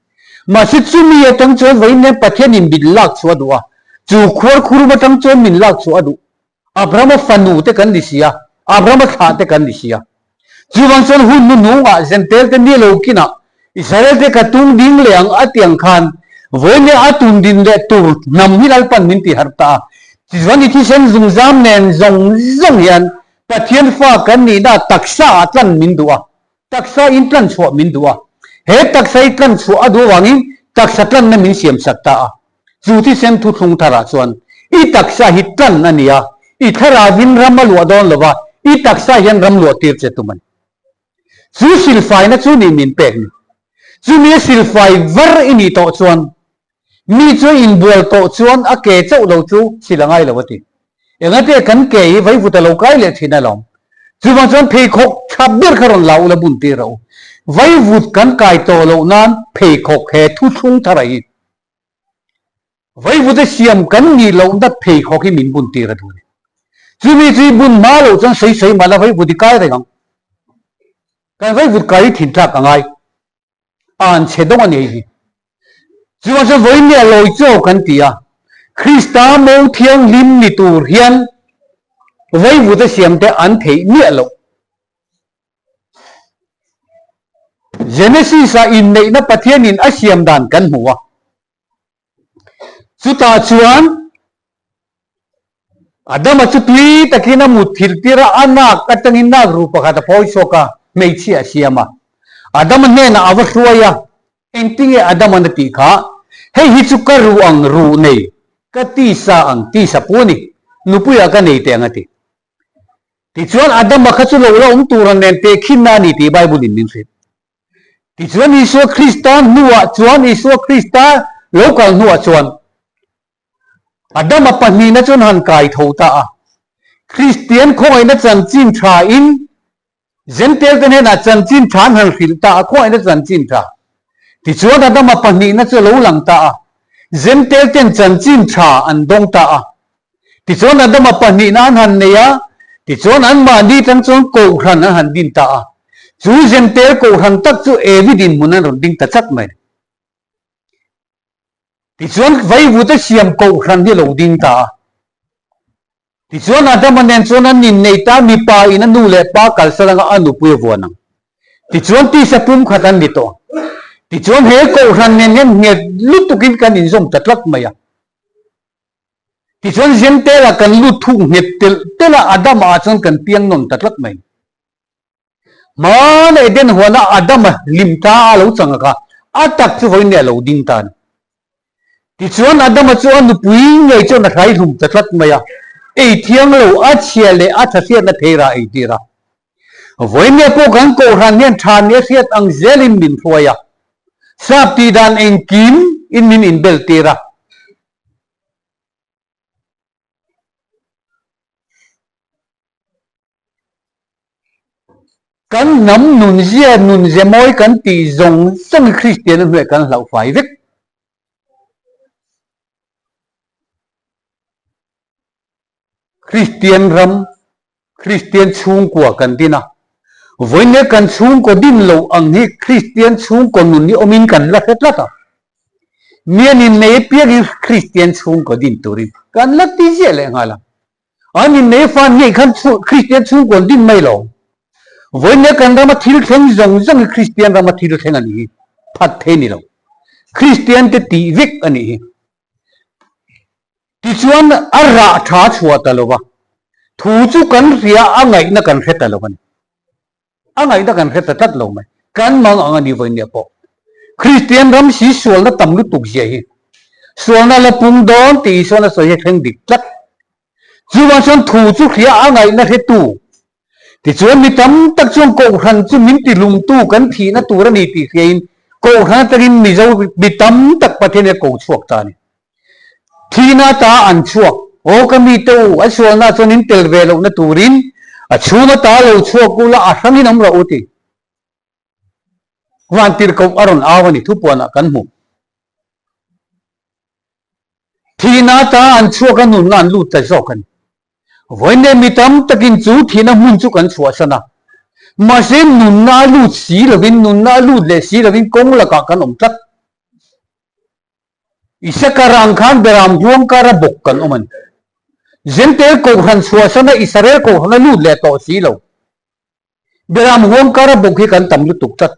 Mahse chumi atang chuan vawiin hian Pathianin min lak chhuah a duh a, chu khuarkhurum atang chuan min lak chhuah a duh. Abrahama fanu te kan ni si a, Abrahama thlah te kan ni si a. Chuvang chuan hun hnuhnungah Jentail te ni lo kinah Israel te ka tung ding leh ang a ti ang khan vawiin leh a tun din leh tur hnam hi Lalpan min ti harh ta a. Tichuan i thisen zungzam nen zawng zawng hian Pathian fa kan nihna taksa ah tlan min duh a. Taksa in tlan chhuah min duh a, he taksa hi tlan chhuah a duh avangin taksa tlanna min siam sak ta a. Chu thisen thuthlung tharah chuan i taksa hi tlan a ni a, i thlarauin ram a luah dawn lo va, i taksa hian ram luah tir che tum a ni. Chu silfaina chu ni min pek ni. Chumi a silfai var i nih tawh chuan Mi chu inbual tawh chuan a ke chauh lo chu sil a ngai lo a ti. Engate kan ke hi vaivut a lo kai leh thin alawm. Chuvang chuan pheikhawk tha ber kha rawn la ula bun tir rawh u. Vaivut kan kai tawh loh nan pheikhawk he thuthlung thar a hi. Vaivut a siam kan nih loh nat pheikhawk hi min bun tir a duh a ni. Chumi chu i bun hma loh chuan sawi sawi mah la vaivut i kai reng ang. Kan vaivut kai hi thintlak a ngai. An chhe dawng a ni hi. Chuan chuan vawiin nia lawi chaw kan ti a, Krista mo thianghlim ni tur hian vaivut a siam te an theih miah loh. Genesis ah inneihna Pathianin a siam dan kan hmu a, chutah chuan. Adama chu tui takin a mut thil tir a, a nak atangin nak ru pakhat a phawi chhuak a, hmeichhia a siam a. Adama hnenah a va hruai a, engtinge Adama'n a tih kha, Hei hi chu ka ru ang ru nei, ka tisa ang tisa pu a ni, nupuiah ka nei teh ang a ti. Tichuan Adama kha chu lo la awm tur ang nen tehkhinna a ni tih Bible-in min hrilh. Tichuan Isua Krista hnuah chuan Isua Krista lo kal hnuah chuan Adama pahnihna chuan han kai tho ta a. Kristian khawngaihna chanchin tha in Jentail te hnenah chanchin tha an han hrilh ta a, khawngaihna chanchin tha. Tichuan Adama pahnihna chu a lo lang ta a, Jentail ten chanchin tha an dawng ta a. Tichuan Adama pahnihna an han nei a, tichuan anmahni tang chuan Kohhran an han din ta a. Chu Jentail Kohhran tak chu Evi dinhmun an rawn ding ta chat mai. Tichuan vaivute siam Kohhran hi a lo ding ta a. Tichuan Adama nen chuan an innei ta, mipa in a nu leh pa kalsan anga a nupui a vuan ang. Tichuan tisa pumkhat an ni tawh ang. Tichuan he Kohhran nen hian nghet lutukin kan inzawm ta tlat mai a. Tichuan Jentail-ah kan lut thuk nghet telh telh a, Adama-ah chuan kan piang nawn ta tlat mai. Hmana Eden huana Adama lim ta a lo chang a kha, a tak chu vawiin a lo ding ta a ni. Tichuan Adama chu a nupui ngei chuan a hrai hlum ta tlat mai a, ei thiang lo, a chhia leh a tha hriatna thei rah ei tir a. Vawiin pawh kan Kohhran hian tha nia hriat ang zelin min hruai a, sap tih dan engkim in min inbel tir a. Kan hnam nunzia nunze mawi kan tih zawng zawng hi Kristian a hnuaiah kan hlauh fai vek. Kristian ram, Kristian chhungkua kan din a. Vawiin kan chhungkaw din loh ang hi Kristian chhungkaw nun hi awmin kan la hre tlat a. Mian innei apiangin Kristian chhungkaw din turin kan la ti ziah leh nghal a. An innei fan ngei khan Kristian chhungkaw an din mai lo. Vawiin kan rama thil thleng zawng zawng hi Kristian rama thil thleng a nih hi. Phat thei ni lo. Kristian te tih vek a nih hi. Tichuan a rah tha chhuah ta lo va, thu chu kan hria a ngaihna kan hre ta lo a ni. A ngaihna kan hre ta tlat lo mai. Kan mang ang a ni vawinia pawh. Kristian ram si sualna tam lutuk zia hi. Sualna la pung dawn tih Isuan a sawi hi a thleng dik tlat. Chuvang chuan thu chu hria a ngaihna hretu. Tichuan mi tam tak chuan Kohhran chu min tihlumtu kan thihna tur a ni tih hriain Kohhran atangin Mizo mi tam tak Pathian hi a ko chhuak ta a ni. Thihna ata an chhuak. Aw ka mite u, a sualna chuan in tel ve lohna turin a chhung ata lo chhuak ula a hrangin awm rawh u ti. Vantirhkoh a rawn au a ni thupuanah kan hmu. Thihna ata an chhuak a nunna an lut ta zawk a ni. Vawiin mi tam takin chu thihna hmun chu kan chhuahsan a. Mahse nunna a lut si lovin nunna a lut leh si lovin kawng lakah kan awm tlat. Isakar ang khan Beram huang kara bawk kan awm a ni. Jentail kohhran chhuahsan a Israel kohhran a lut leh tawh si lo. Beram huang kara bawk hi kan tam lutuk tlat.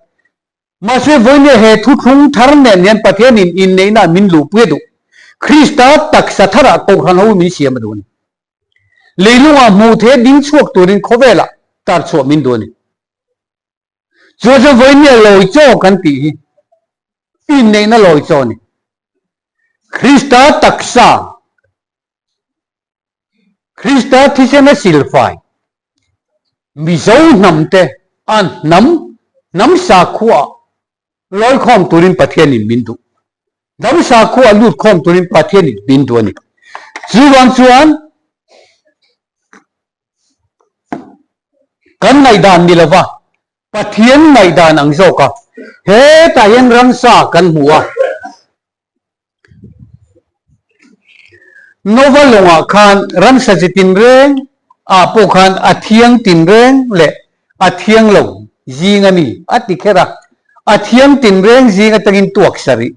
Mahse vawinia he thuthlung thar nen hian Pathianin inneihna min luhpui a duh. Krista taksa tharah kohhran ho min siam a duh a ni. Leilungah hmuh theih ding chhuak turin khawvelah tar chhuah min duh a ni. Chu chuan vawinia lawi chaw kan tih hi inneihna lawi chaw a ni. Krista taksa Krista thisena silfai Mizo hnamte a hnam hnam sakhuaah lawikhawm turin Pathianin min duh. Hnam sakhuaah lut khawm turin Pathianin min duh a ni. Chuvang chuan kan ngaihdan ni lova Pathian ngaihdan ang zawk a, hetah hian ramsa kan hmu a. Nova lawngah khan ramsa chi tinreng ah pawh khan a thiang tinreng leh a thiang lo zing a ni a ti kher a, a thiang tinreng zing atangin tuak sarih,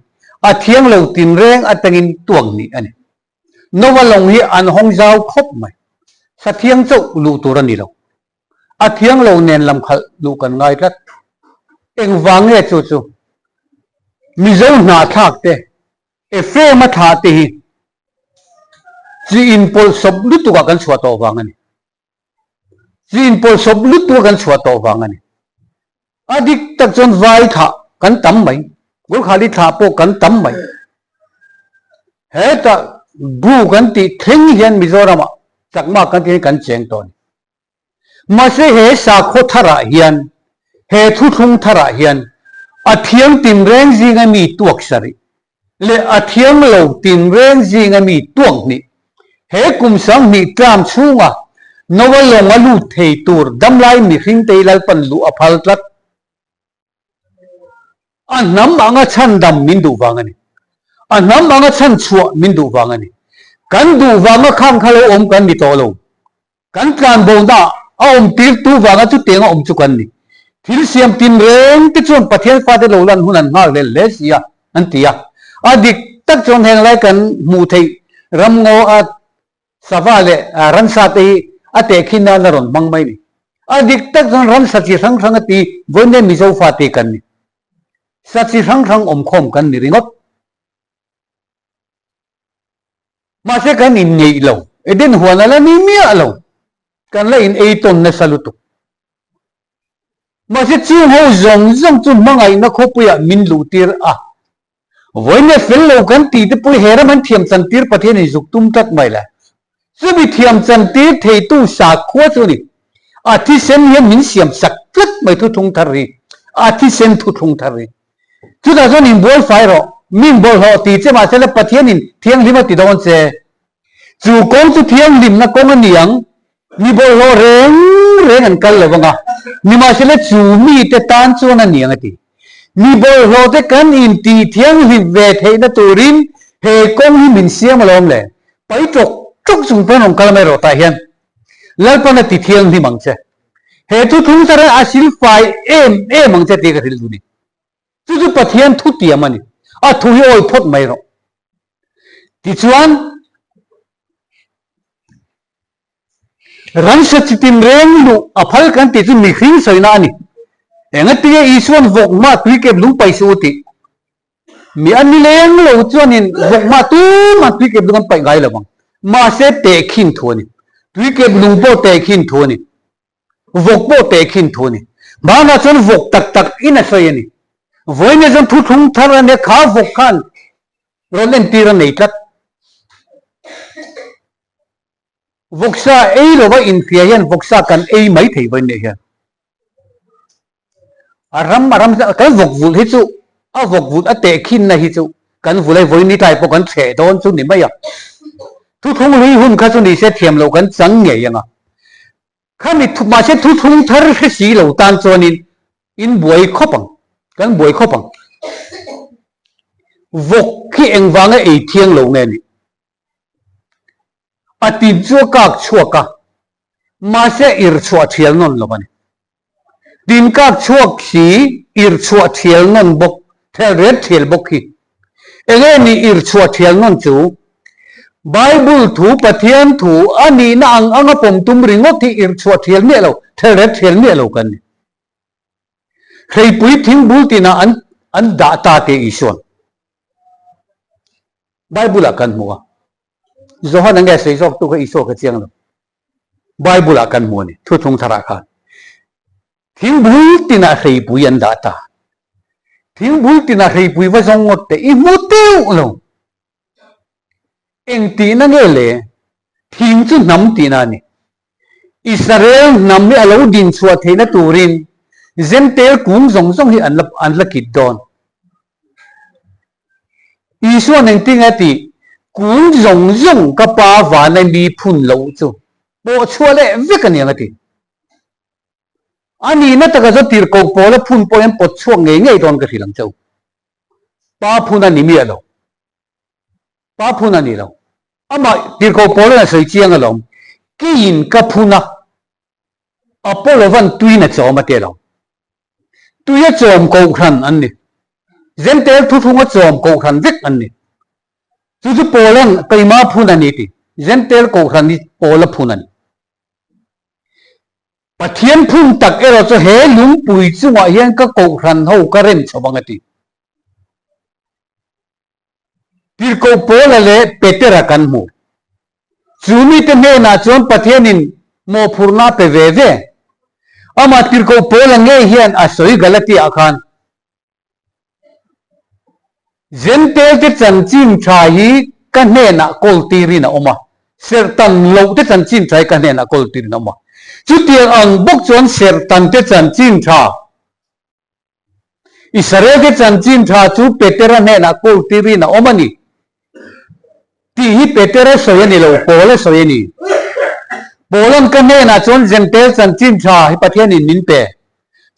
a thiang lo tinreng atangin tuak hnih a ni. Nova lawng hi an hawng zau khawp mai, sa thiang chauh luh tur a ni lo. A thiang lo nen lam khalh luh kan ngai tlat. Engvang nge chu chu? Mizo hnahthlak te, Ephraim-a thlah te hi. Chi inpawlhsawp lutuk ah kan chhuah tawh vang a ni. Chi inpawlhsawp lutuk a kan chhuah tawh vang a ni. A dik tak chuan vai thlah kan tam mai, Gurkhali thlah pawh kan tam mai. Hetah bu kan tih thleng hian Mizoramah chakma kan tih hian kan cheng tawh a ni. Mahse he sakhaw tharah hian, he thuthlung tharah hian a thiam tinreng zinga mi tuak sarih leh a thiam lo tinreng zinga mi tuak hnih, he kum 2000 tlam chhunga Noa lawng a lut thei tur damlai mihringte hi Lalpan luh a phal tlat. A hnam anga chhandam min duh vang a ni. A hnam anga chhanchhuah min duh vang a ni. Kan duh vanga khang kha lo awm kan ni tawh lo. Kan tlanbonaah a awm tirtu vanga chutianga awm chu kan ni. Thil siam tinreng te chuan Pathian fate lo lan hun an nghak lel hle si a, an ti a. A dik tak chuan heng lai kan hmuh theih ramngaw a sava leh ransa te hi a tehkhin nan a rawn hmang mai ni. A dik tak chuan ransa chi hrang hrang a ti vawiin Mizo fate kan ni. Sa chi hrang hrang awmkhawm kan ni ringawt. Mahse kan inngeih lo, Eden huan a la ni miah lo, kan la in ei tawn nasa lutuk. Mahse chung ho zawng zawng chu hmangaihna khawpuiah min luh tir a, vawiin fel lo kan tih te pawh he ram an thiam chan tir Pathian in zuk tum tlat mai le. Chumi thiam chan tir theitu sakhua chu a ni. A thisen hian min siam sak tlat mai thuthlung thar hi, a thisen thuthlung thar hi. Chutah chuan inbual fai rawh, min bawlhhlawh ti che mahsela Pathianin thianghlim a ti dawn che. Chu kawng chu thianghlimna kawng a ni ang, mi bawlhhlawh reng reng an kal lo vang a, nimahsela chu mite tan chuan a ni ang a ti. Mi bawlhhlawh te kan intih thianghlim ve theihna turin he kawng hi min siam alawm le, pai ṭawk ṭawk chung pawn rawn kal mai rawh tah hian Lalpan a ti thianghlim ang che. He thu thlung thar a silfai em em ang che tih ka hrilh duh ni. Chu chu Pathian thu tiam a ni. A thu hi awi phawt mai rawh. Tichuan, ransa chitin reng luh a phal kan tih chu mihring sawina a ni. Engatinge Isuan vawk hma tuikep lung paih suh u tih? Mi an ni leng lo chuanin vawk hma tumah tuikep lung an paih ngai lo ang. Mahse tehkhin thu a ni. Tuikep lung pawh tehkhin thu a ni. Vawk pawh tehkhin thu a ni. Hmanah chuan vawk tak tak in a sawi a ni. Vawiin chuan thuthlung thar a nia kha vawk khan rawn entir a nei tlat. Vawksa ei lova inhria hian vawksa kan ei mai thei vawiin nih hian. A ram a ram kan vawk vulh hi chu a vawk vulh a tehkhinna hi chu kan vulh ai vawiin ni tlai pawh kan chheh dawn chu ni mai a. Thuthlung hlui hun kha chu ni se thiam loh kan chang ngei ang a. Khami mahse thuthlung thar hre si lo tan chuanin in buai khawp ang, kan buai khawp ang. Vawk hi engvanga ei thiang lo nge ni? A tin chu a kak chhuak a, mahse ir chhuah thial nawn lo a ni. Tin kak chhuak hi ir chhuah thial nawn bawk, thel ret thial bawk hi. Enge ni ir chhuah thial nawn chu? Bible thu, Pathian thu a nihna ang anga pawm tum ringawt hi ir chhuah thial miah lo, thel ret thial miah lo kan ni. Hreipui thingbul tinah an an dah ta tih Isua'n. Bible ah kan hmu a, Johana nge sawi zawk tu kha Isua kha chiang lo. Bible ah kan hmu a ni, thuthlung tharah khan. Thingbul tinah hreipui an dah ta. Thingbul tinah hreipui va zawng ngawt teh i hmu teuh lo. Eng tihna nge le? Thing chu hnam tihna a ni. Israel hnam hi a lo din chhuah theihna turin Jentail kung zawng zawng hi an la an la kit dawn. Isuan engtin a tih? Kung zawng zawng ka pa vana mi phun loh chu pawh chhuah leh vek a niang a ti. A nihna taka chu tirhkoh pawla phun pawh hian pawt chhuak ngei ngei dawn ka hrilh ang che u. Pa phun a ni miah lo. Pa phun a ni lo. Amah tirhkoh Paula'n a sawi chiang alawm, Keiin ka phun a, Apollo-va'n tuiin a chawm a ti alawm. Tui a chawm kohhran an ni. Zentel thuthlung a chawm kohhran vek an ni. Chu chu Paula'n keimah phun a ni ti. Zentel kohhran hi Paula phun a ni. Pathian phun tak erawh chu he lungpui chungah hian ka kohhran ho ka rem chho ang a ti. Tirhkoh Paula leh Petera kan hmu. Chu mite hnenah chuan Pathianin mawhphurhna a pe ve ve. Amah tirhkoh Paula ngei hian a sawi Galatia-ah khan, Zentelte chanchin tha hi ka hnenah kawl tirin a awm a, serhtan lohte chanchin tha hi ka hnenah kawl tirin a awm a. Chutiang ang bawk chuan serhtante chanchin tha, Israelte chanchin tha chu Petera hnenah kawl tirin a awm a ni tih hi Petera sawi a ni lo, Paula sawi a ni. Paula'n ka hnenah chuan Zentel chanchin tha hi Pathianin min pe.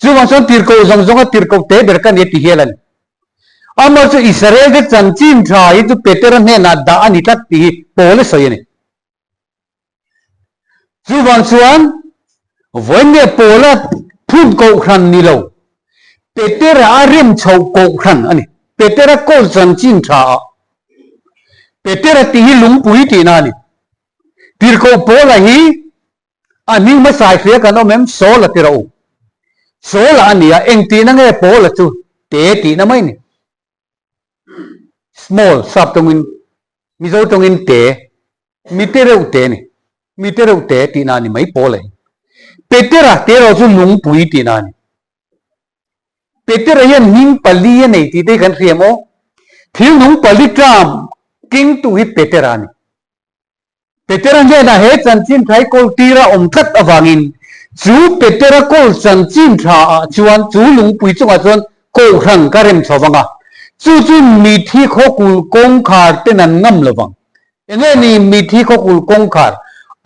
Chuvang chuan tirhkoh zawng zawnga tirhkoh te ber ka ni a ti hial a ni. Amah chu Israelte chanchin tha hi chu Petera hnenah dah a ni tlat tih hi Paula sawi a ni. Chuvang chuan vawiin Paula phun kohhran ni lo, Petera a rem chhoh kohhran a ni. Petera kawl chanchin tha ah Petera tih hi lungpui tihna a ni. Tirhkoh Paula hi a hming hmasa hria kan awm em? Saul a ti rawh u. Saul a ni a, eng tihna nge Paula chu te tihna mai a ni. Small, sap tawngin, Mizo tawngin te, mi te reuh te a ni. Mi te reuh te tihna a ni mai pawl a hi. Petera te erawh chu lungpui tihna a ni. Petera hian hming pali a nei tih te hi kan hria maw? Thil nung pali ṭam kengtu hi Petera a ni. Petera hnenah he chanchin tha hi kawl tira awm tlat avangin chu Petera kawl chanchin tha ah chuan chu lungpui chungah chuan kohhran ka rem chho vang a, chu chu mithi khawkul kawngkhar ten an ngam lo vang. Enge ni mithi khawkul kawngkhar?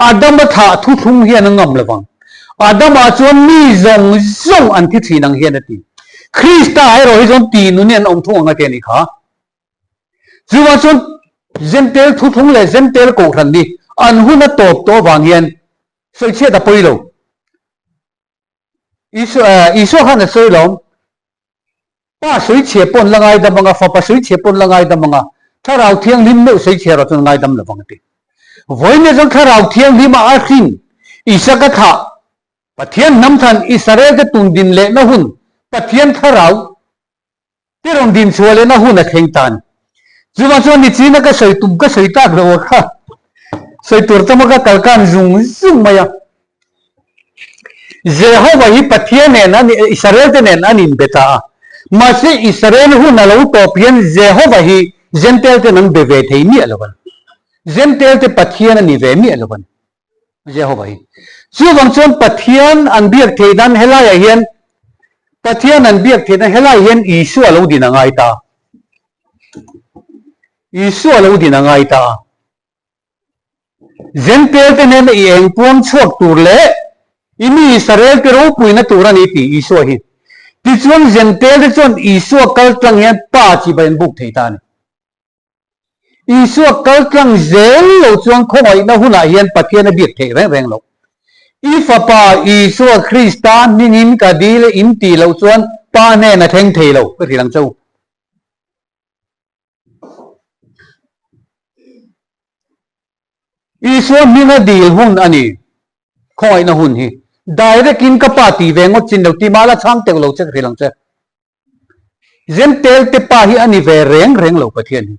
Adama thah thuthlung hian a ngam lo vang. Adama chuan mi zawng zawng an thi thin ang hian a ti. Krista erawh hi chuan ti nun in an awm thung ang a ti a nih kha. Chuvang chuan Zentel thuthlung leh Zentel kohhran hi an hun a tawp tawh avang hian sawichhiat a pawi lo. Isua khan a sawi lo, Pa sawichhia pawn la ngaidam anga, Fapa sawichhia pawn la ngaidam anga, Thlarau Thianghlim meuh sawichhia erawh chuan ngaidam lo vang a ti. Vawiin chuan Thlarau Thianghlima a hrin Isaka thlah Pathian hnam thlan Israel-te tun din lehna hun Pathian Thlarau Ti rawn din chhuah lehna hun a thleng ta a ni. Chuvang chuan nichina ka sawi tum ka sawi tak lo a kha sawi tur tama ka kal khan zung zung mai a. Jehova hi Pathian nen an Israel te nen an inbe ta a. Mahse Israel hun a lo tawp hian Jehova hi Jentail ten an be ve thei miah lo a ni. Jentail te Pathian a ni ve miah lo a ni. Jehova hi. Chuvang chuan Pathian an biak theih nan helaiah hian Pathian an biak theih nan helaiah hian Isua lo din a ngai ta. Isua lo din a ngai ta. Zentel te hnena i eng puang chhuak tur leh i mi Israel te ropuina tur a ni tih Isua hi. Tichuan Zentel te chuan Isua kal tlang hian Pa chibai an buk thei ta a ni. Isua kal tlang zel lo chuan khawngaihna hunah hian Pathian a biak theih reng reng lo. I Fapa Isua Krista hmingin ka dil e in tih loh chuan Pa hnen a thleng thei lo, ka hrilh ang che u. Isua hminga dil hun a ni, khawngaihna hun hi. Direct in ka Pa tih ve ngawt chin lo, ti mah la chhang teuh lo che ka hrilh ang che. Zentel te pa hi a ni ve reng reng lo Pathian hi.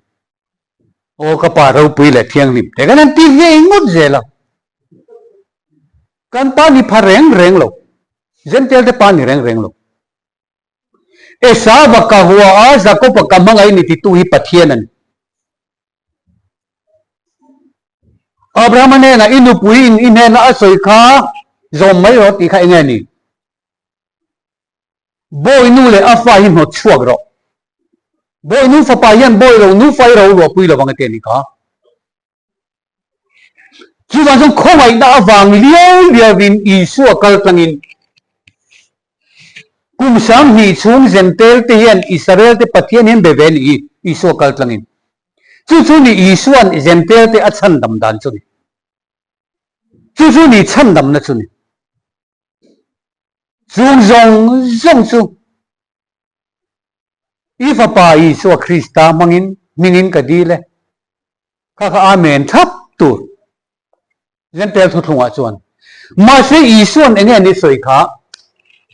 Aw ka pa ropui leh thianghlim te kan han ti ve ngawt zel a. Kan pa ni pha reng reng lo. Zentel te pa ni reng reng lo. Esava ka hua a Jakoba ka hmangaih ni titu hi Pathian a ni. Abrahama hnenah i nupui in i hnena a sawi kha zawm mai rawh tih kha enge ni? Bawi nu leh a fa hi hnawt chhuak rawh. Bawi nu fapa hian bawi ro nu fa hi ro luahpui lovang a ti a ni kha. Chuvang chuan khawngaihna avang liau liauin Isua kal tlangin kum 2000 chhung Zentel te hian Israel te Pathian hian be ve a ni hi Isua kal tlangin. Chu chu ni Isua'n Zentel te a chhandam dan chu ni. Chu chu ni chhandamna chu ni. Chung zawng zawng chu i Fapa Isua Krista hmangin hmingin ka dil e. Kha kha Amen thap tur Zentel thuthlungah chuan. Mahse Isua'n enge ni sawi kha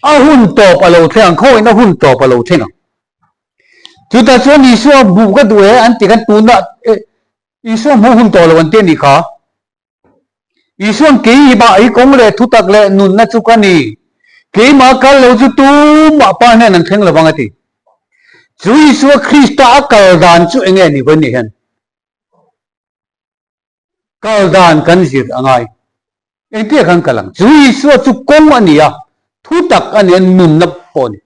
a hun tawp a lo thleng ang, khawiin a hun tawp a lo thleng ang. Chutah chuan Isua hmuh ka duh e an ti khan tunah Isua hmuh hun tawh lo an ti a nih kha. Isuan kei hi bah hi kawng leh thutak leh nunna chu ka ni, keimah kal lo chu tumah Pa hnen an thleng lovang a ti. Chu Isua Krista a kal dan chu enge ni vawi ni hian kal dan kan zir a ngai. Engtia khan kal ang? Chu Isua chu kawng a ni a, thutak a ni a, nunna pawh a ni.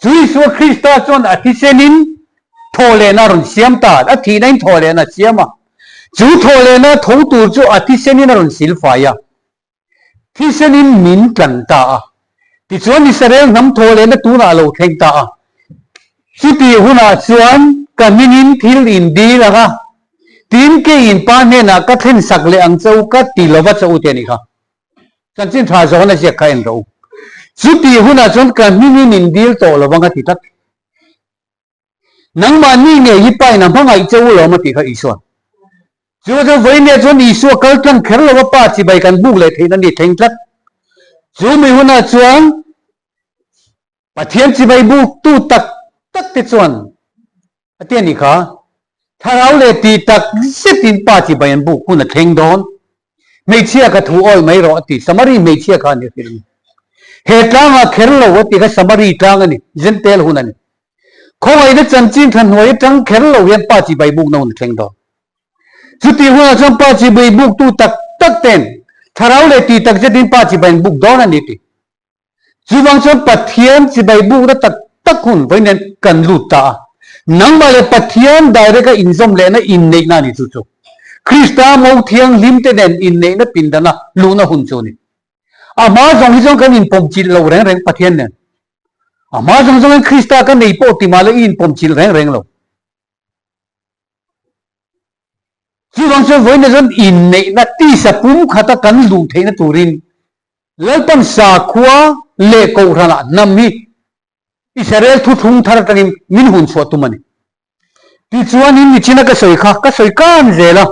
Chu Isua Krista chuan a thisenin thawhlehna a rawn siam ta, a thihnain thawhlehna a siam a. Chu thawhlehna tho tur chu a thisenin a rawn silfai a, thisenin min tlan ta a. Tichuan Israel hnam thawhlehna tunah a lo thleng ta a. Chutih hunah chuan ka hmingin thil in dil ang a, tin keiin Pa hnenah ka thlensak leh ang che u ka ti lova che u te a nih kha. Chanchin tha zawn a ziak kha en rawh u. Chutih hunah chuan ka hmingin in dil tawh lo vang a ti tlat. Nangmah ni ngei hi Pain a hmangaih che u lawm a tih kha Isua'n. Chu chuan vawiinah chuan Isua kal tlang kher lo a Pa chibai kan buk leh theihna ni thleng tlat. Chu mi hunah chuan Pathian chibai buktu tak tak te chuan a ti a nih kha, Thlarau leh tih tak zetin Pa chibai an buk hun a thleng dawn. Hmeichhia ka thu awi mai rawh a ti, Samari hmeichhia kha a ni hrilh ni. He tlangah kher lo a ti kha Samari tlang a ni, Jentail hun a ni. Khawngaihna chanchin tha hnuai atang kher lo hian Pa chibai bukna hun a thleng dawn. Chutih hunah chuan Pa chibai buktu tak tak ten Thlarau leh tih tak zetin Pa chibai an buk dawn a ni ti. Chuvang chuan Pathian chibai bukna tak tak hun vawi nen kan lut ta a. Nangmah leh Pathian direct a inzawm lehna inneihna a ni chu chu. Krista mo thianghlim te nen inneihna pindana luhna hun chu a ni. A hma zawng hi chuan kan inpawmchilh lo reng reng Pathian nen. A hma zawng zawngin Krista ka nei pawh ti mah la i inpawmchilh reng reng lo. Chuvang chuan vawiin chuan inneihna tisa pumkhata kan luh theihna turin Lalpan sakhua leh kohhranah hnam hi Israel thuthlung thar atangin min hun chhuah tum a ni. Tichuanin nichina ka sawi kha ka sawi kan zel a,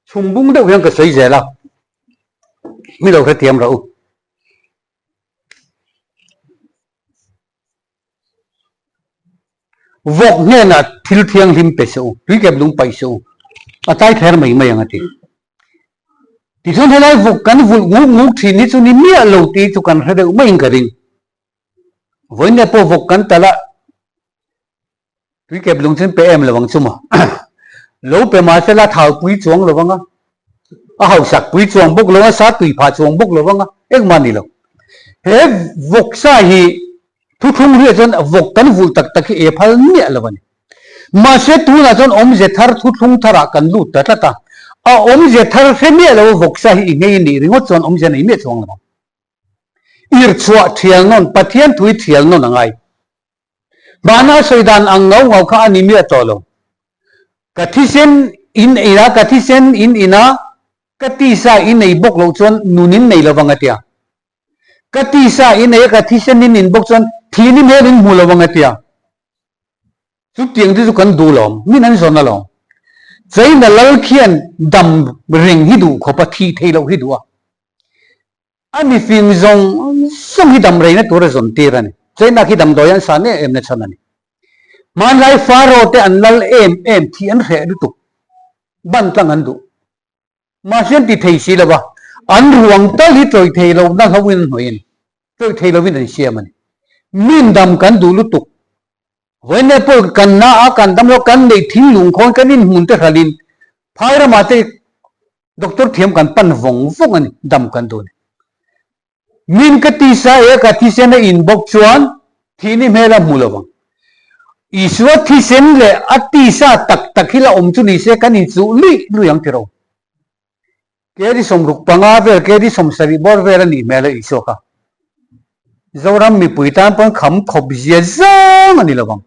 chhumbung deuh hian ka sawi zel a, mi lo hrethiam rawh u. Vawk hnenah thil thianghlim pe suh u, tuikep lung paih suh u, a tlai thler mai mai ang a ti. Tichuan helai vawk kan vulh nguk nguk thin hi chu ni miah lo tih chu kan hre deuh maiin ka ring. Vawiin pawh vawk kan talh a, Tuikep lung chu an pe em lo ang chu maw? Lo pe mah se la thaupui chuang lo vang a, a hausak pui chuang bawk lo a, sa tui phah chuang bawk lo vang a, engmah a ni lo. He vawksa hi thuthlung hriat chuan vawk kan vulh tak tak hi e phal miah lo a ni. Mahse tunah chuan awmze thar thuthlung tharah kan lut ta tlat a, a awmze thar hre miah lo a vawksa hi i nghei a nih ringawt chuan awmze nei miah chuang lo ang. Irchhuah thial nawn, Pathian thui thial nawn a ngai. Mahna sawi dan ang ngau ngau kha a ni miah tawh lo. Ka thisen in ei a, ka thisen in in a, ka tisa in ei bawk loh chuan nun in nei lovang a tia. Ka tisa in ei a, ka thisen in in bawk chuan thihni hmel in hmu lovang a tia. Chutiang te chu kan duh lo, min an zawn alawm. China lal khian dam reng hi duh khawp a, thih theih loh hi duh a. A mifing zawng zawng hi damreina tur a zawn tir a ni. China khi damdawi an san em em na chhan a ni. Hmanlai Pharaoh te an lal em em thih an hreh lutuk. Ban tlang an duh. Mahse an ti thei si lo va, an ruang tal hi tawih thei lo na hlo in an hnawih a ni. Tawih thei lovin an siam a ni. Min dam kan duh lutuk. Vawiin pawh kan na a, kan dam lo, kan neih thinglung khawn kan inhmun te hralhin phai ramah te Doctor thiam kan pan vawng vawng a ni, dam kan duh a ni. Min ka tisa e ka thisen a in bawk chuan thihni hmel a hmu lo vang. Isua thisen leh a tisa tak tak hi la awm chu ni se kan inchuh luih luih ang tiraw. Kedi 65 vel, kedi 70 bawr vel a nih hmel a Isua kha. Zoram mipui tan pawn kham khawp zia zang a ni lo vang.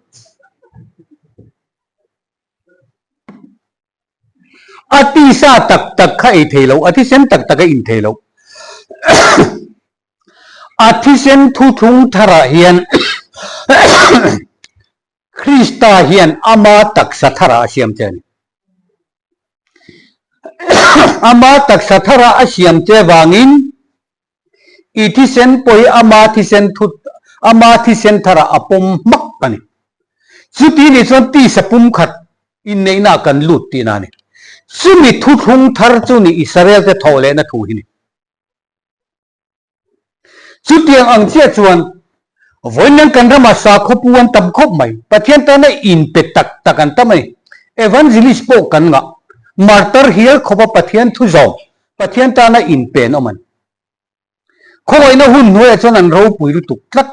A tisa tak tak kha ei thei lo, a thisen tak tak a in thei lo. A thisen thuthlung tharah hian Krista hian ama taksa tharah a siam che a ni. Ama taksa tharah a siam che vangin I thisen pawh hi ama thisen thut, ama thisen tharah a pawm hmak a ni. Chuti nih chuan tisa pumkhat inneihnaah kan lut tihna a ni. Chumi thuthlung thar chu ni Israel-te thawh lehna thu hi ni. Chutiang ang chiah chuan vawiin kan ramah sakhaw pu an tam khawp mai. Pathian tana inpe tak tak an tam a ni. Evangelist pawh kan ngah. Martar hial khawpa Pathian thu zawm, Pathian tana inpe an awm a ni. Khawngaihna hun hnuaiah chuan an ropui lutuk tlat.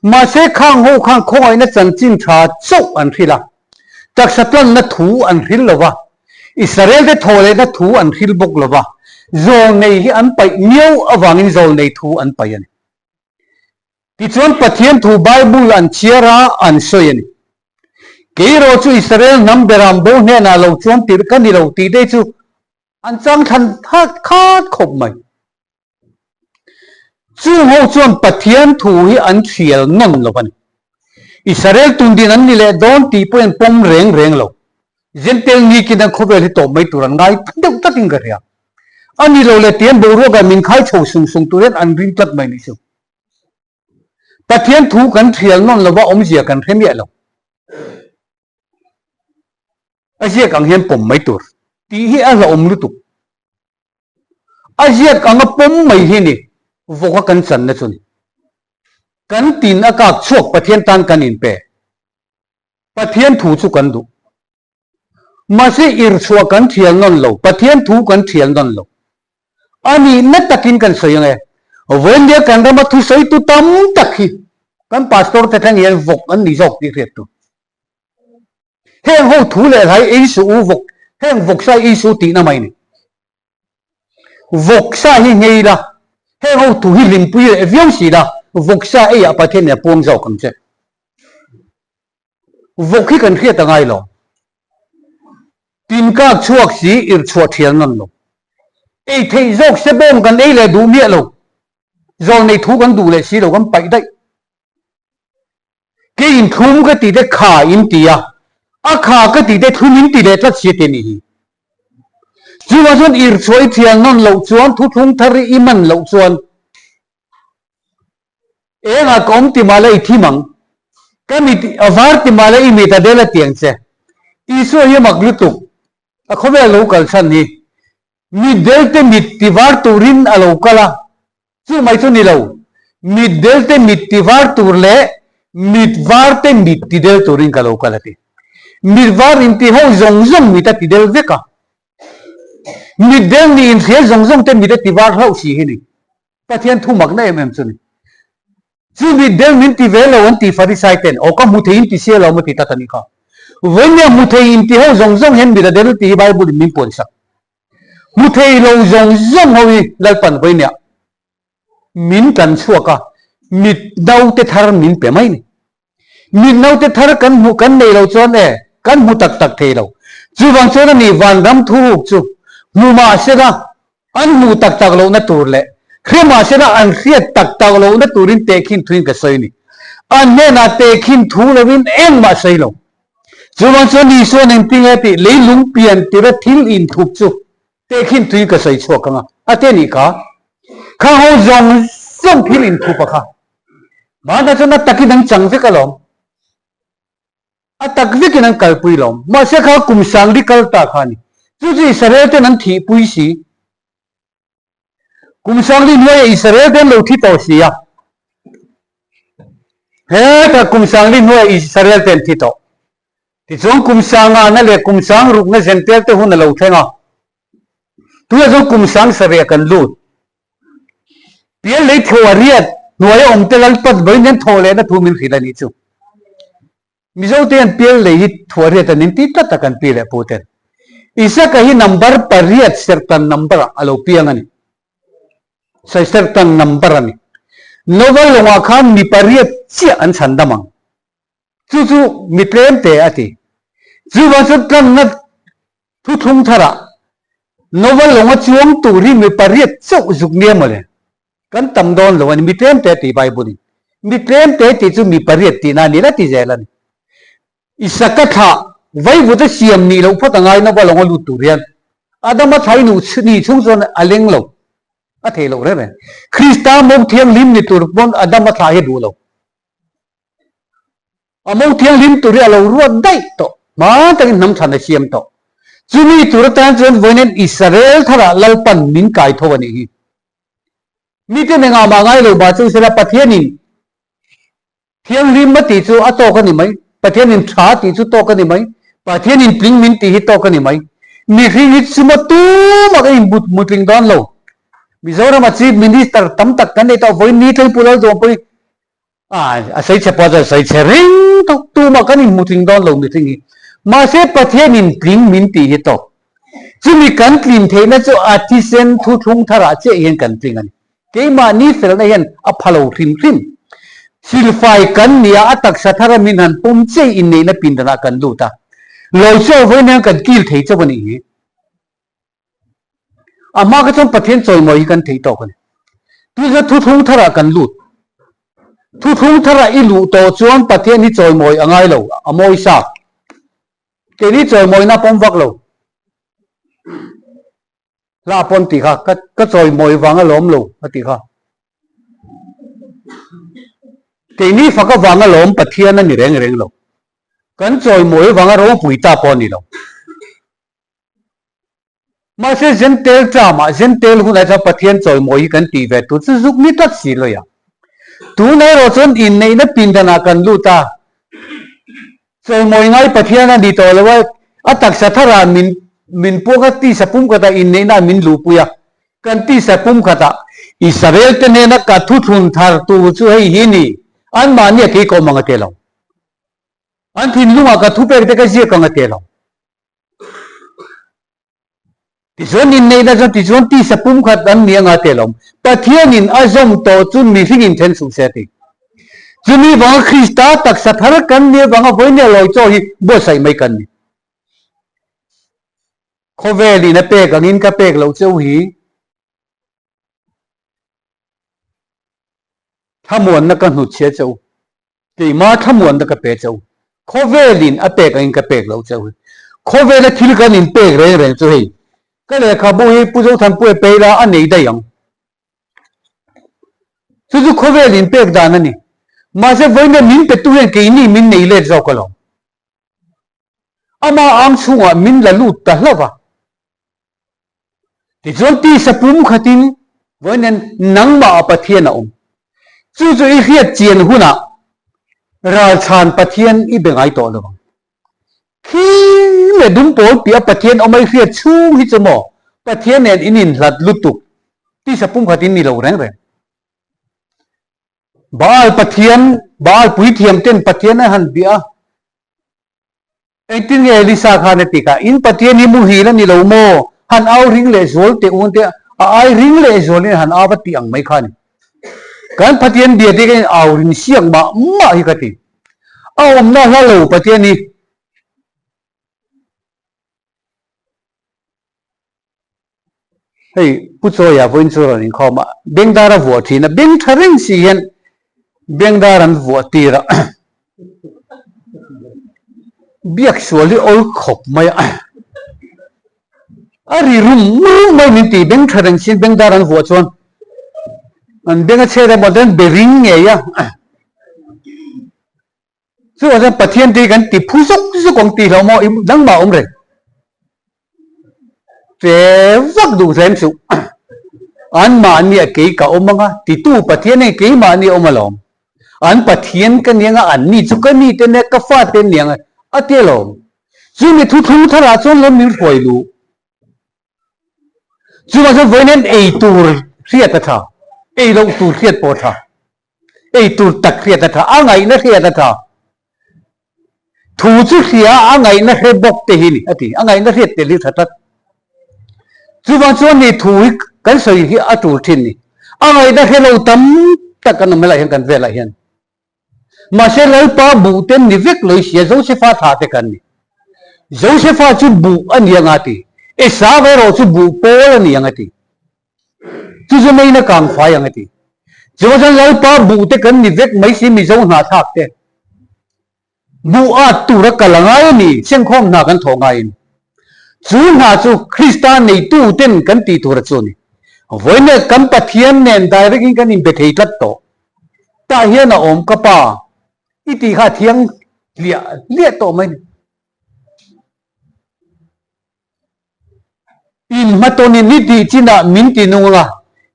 Mahse khang ho khan khawngaihna chanchin tha chauh an hrilh a, taksa tlanna thu an hril lo va, Israel-te thawhlehna thu an hril bawk lo va, zawlnei hi an paih miau avangin zawlnei thu an paih a ni. Tichuan Pathian thu Bible an chhiar a, an sawi a ni. Kei erawh chu Israel hnam beram bo hnenah lo chuan tirh ka ni lo tih te chu An chang thlan khat khat khawp mai. Chung ho chuan Pathian thu hi an hrial nawn lo a ni. Israel tundin an ni leh dawn tih pawhin an pawm reng reng lo. Jentail nikin an khawvel hi tawp mai tur an ngai deuh tlatin ka hria. A ni lo leh tian boruakah min khai chho sung sung tur hian an ring tlat mai nih chu. Pathian thu kan hrial nawn lova awmzia kan hre miah lo. A ziak ang hian pawm mai tur tih hi a hlauhawm lutuk. A ziak anga pawm mai hi ni vawka kan channa chu ni. Kan tin a kak chhuak Pathian tan kan inpe. Pathian thu chu kan duh. Mahse irchhuah kan thial nawn lo, Pathian thu kan thial nawn lo. A nihna takin kan sawi ang e, Vawiindia kan rama thusawitu tam tak hi kan pastor te thleng hian vawk an ni zawk tih hriat tur. Heng ho thu leh hlai ei suh u vawk, heng vawksa ei suh tihna mai ni. Vawksa hi nghei la, heng ho thu hi hlimpui leh viau si la, vawksa eiah Pathian in a puang zawk ang che. Vawk hi kan hriat a ngai lo. Tin kak chhuak si ir chhuah thial nawn lo. Ei theih zawk se bawng kan ei leh duh miah lo. Zawl nei thu kan duh leh si lo kan paih daih. Kei in thlum ka tih te kha in ti a, a kha ka tih te thlum in ti leh tlat si te nih hi. Chuvang chuan ir chhuah i thial nawn loh chuan thuthlung thar i man loh chuan Engah ka awm ti mah la i thim ang, ka mit a var ti mah la i mit a del a tiang che. Isua hi a mak lutuk, a khawvel lo kal chhan hi. Mitdel te mit ti var turin a lo kal a, chu mai chu ni lo, mitdel te mit ti var tur leh mit var te mit ti del turin ka lo kal a ti. Mit var inti ho zawng zawng mit a ti del vek a, mitdel nih inhrial zawng zawng te mit a ti var hlauh si hi ni. Pathian thu makna em em chu ni. Chu mi del min ti ve lo an ti Farisai ten, aw ka hmu thei in ti sia lo maw ti tlat a nih kha. Vawinia hmu thei in ti ho zawng zawng hian mi la del tih hi Bible in min puan sak. Hmu thei lo zawng zawng ho hi Lalpan vawinia min kan chhuak a, mit naute thar min pe mai ni. Mit naute thar kan hmuh kan nei lo chuan e, kan hmu tak tak thei lo. Chuvang chuan a ni vanram thuruk chu hmu mah sela an hmuh tak tak lohna tur leh hre mah sela an hriat tak tak lohna turin tehkhin thuin ka sawi a ni. An hnenah tehkhin thu lovin engmah sawi lo. Chuvang chuan Isuan engtin nge tih leilung pian tira thil inthup chu Tehkhin tui ka sawi chhuak ang a, a te nih kha. Kha ho zawng zawng thil inthup a kha. Mahna chuan a takin an chang vek alawm. A tak vekin an kalpui lawm. Mahse kha kum sangli kal ta kha a ni. Chu chu Israel ten an thihpui si. Kum sangli hnuaiah Israel te an lo thi tawh si a. Heta kum sangli hnuaiah Israel te an thi tawh. Tichuan kum sangana leh kum sang rukna Jentail te hun a lo thleng a. Tunah chuan kum sang sarih kan lut. Pial lei tho a riat hnuaia awm te Lalpat vawiin hian thawh lehna thu min hrilh a nih chu. Mizo te hian pial lei hi thu a riat an inti tlat a kan pi leh pu ten. Isaka hi number pariat serhtan number ah a lo piang a ni. Serhtan number a ni. Nova lawngah khan mi pariat chiah an chhan dam ang. Chu chu mi tlem te a ti. Chuvang chuan tlanna thuthlung tharah Nova lawnga chuang tur hi mi pariat chauh zuk nia mawle. Kan tam dawn lo a ni, mi tlem te a ti Bible in. Mi tlem te tih chu mi pariat tihna a ni la ti zel a ni. Isaka thlah vaivuta siam nih loh phawt a ngai Nova lawnga lut tur hian. Adama thlai nuh nih chhung chuan a leng lo, a thei loh reng reng. Krista mawng thianghlim ni tur pawn Adama thlah hi a duh lo. A mo thianghlim tur hi a lo ruat daih tawh, hma takin hnam chhan a siam tawh. Chumi tur atan chuan vawiin Israel tharah Lalpan min kai tho a nih hi. Mite engah mah ngai lo mah chu sela Pathianin Thianghlim a tih chu a tawk a ni mai, Pathianin tha a tih chu tawk a ni mai, Pathianin tling min tih hi tawk a ni mai. Mihring hi chuma tumah ka inbut mutling dawn lo. Mizorama Chief Minister tam tak kan nei tawh vawiin ni thleng Pu Lalduangpui a sawi chhe pawh chuan sawi chhe reng tawh tumah kan inmutling dawn lo mihring hi. Mahse Pathianin tling min tih hi tawk. Chumi kan tlin theihna chu a thisen thuthlung tharah chiah hian kan tling a ni. Keimahni felna hian a pha lo hrim hrim. Silfai kan nia a taksa thara min han pawm chiah inneihna pindanah kan lut a. Lo chaw vawiin hian kan kil thei chauh a nih hi. A hma kha chuan Pathian chawimawi hi kan thei tawk a ni. Tunah thuthlung tharah kan lut. Thuthlung tharah i luh tawh chuan Pathian hi chawimawi a ngai lo, a mawi sa. Keini chawimawina pawm vak lo. Hla pawn tih kha ka ka chawimawi vang a lawm lo a tih kha. Keini fak avang a lawm Pathian a ni reng reng lo. Kan chawimawi vang a ropui ta pawh a ni lo. Mahse Jentail term-ah Jentail hunah chuan Pathian chawimawi hi kan tih ve tur chu zuk ni tlat si lawih a. Tun erawh chuan inneihna pindanah kan lut a, chawimawi ngai Pathian a ni tawh lo a, a taksa tharah min min puak a, tisa pumkhatah inneihna min luhpui a, kan tisa pumkhatah Israel te hnena ka thuthlun thar tur chu hei hi ni, anmahni a keikawm ang a ti lo. An thinlungah ka thupek te ka ziak ang a ti lo. Tichuan inneihna chuan tichuan tisa pumkhat an ni anga te lawm. Pathianin a zawm tawh chu mihring in then suh se a ti. Chumi vanga Krista taksa thar kan nih avanga vawinia lawi chaw hi buatsaih mai kan ni. Khawvelin a pek angin ka pek loh cheu hi thlamuanna ka hnutchhia cheu. Keimah thlamuanna ka pe che u. Khawvelin a pek angin ka pek loh che u. Khawvela thil kan inpek reng reng chu hei, ka lehkhabu hi Pu Zothanpuia pe ila a nei daih ang. Chu chu khawvel inpek dan a ni. Mahse vawiin min petu hian keini min nei let zawk alawm. Ama ang chhungah min la lut ta hlauh va. Tichuan tisa pum khatin vawiin nangmah a Pathian a awm. Chu chu i hriat chian hunah ralchhan Pathian i be ngai tawh lo ang. Khi leh dum pawl piah Pathian awm a i hriat chhung hi chu maw Pathian nen in inhlat lutuk tisa pum khatin ni lo reng reng. Baal Pathian, Baal puithiam ten Pathian a han bia a. Engtin nge Elisa khan a ti kha, In Pathian hi muhil a ni lo maw? Han au ring leh zual teh u te, a ai ring leh zualin han au va tih ang mai kha a ni. Kan Pathian bia te hian au ring siak mah mah hi ka ti. A awmna hla lo Pathian hi. Hei Pu Chawia vawiin chu rawn inkhawm a, bengdar a vuah thin a, beng tha reng si hian bengdar an vuah tir a, biak sual hi awl khawp mai a, a ri rum rum mai min ti, beng tha reng si hian bengdar an vuah chuan an beng a chhet emaw ten be ring ngei a. Chuvang chuan Pathian te hi kan ti phu zuk zuk ang tih hlauh maw i dangmah awm reng. Che vak duh hlem suh. Anmahni a kei ka awm anga titu Pathian hei keimahni a awm alawm. An Pathian ka ni anga anni chu ka ni te nia ka fa te ni anga a ti alawm. Chumi thuthlung tharah chuan lo min hruai luh. Chuvang chuan vawiin hian ei tur hriat a tha, ei loh tur hriat pawh a tha, ei tur tak hriat a tha, a ngaihna hriat a tha. Thu chu hria a ngaihna hre bawk te hi ni a ti, a ngaihna hriat tel hi tha tlat. Chuvang chuan ni thu hi kan sawi hi a tul thin ni. A ngaihna hre lo tam tak kan awm helaiah hian kan velah hian. Mahse Lalpa buh ten ni vek lo i sia Josefa thlah te kan ni. Josefa chu buh a ni ang a ti. Esau erawh chu buh pawl a ni ang a ti. Chu chu meina kang fai ang a ti. Chuvang chuan Lalpa buh te kan ni vek mai si Mizo hnahthlak te. Buh at tura kal a ngai a ni, senkhawm hna kan thawh ngaiin. Chu hna chu Krista neitu ten kan tih tur a chu a ni. Vawiin kan Pathian nen direct in kan inbe thei tlat tawh. Tah hian a awm ka pa i tih kha a thiang hliah hliah tawh mai ni. Inhmatawnin ni tih chinah min ti nung anga,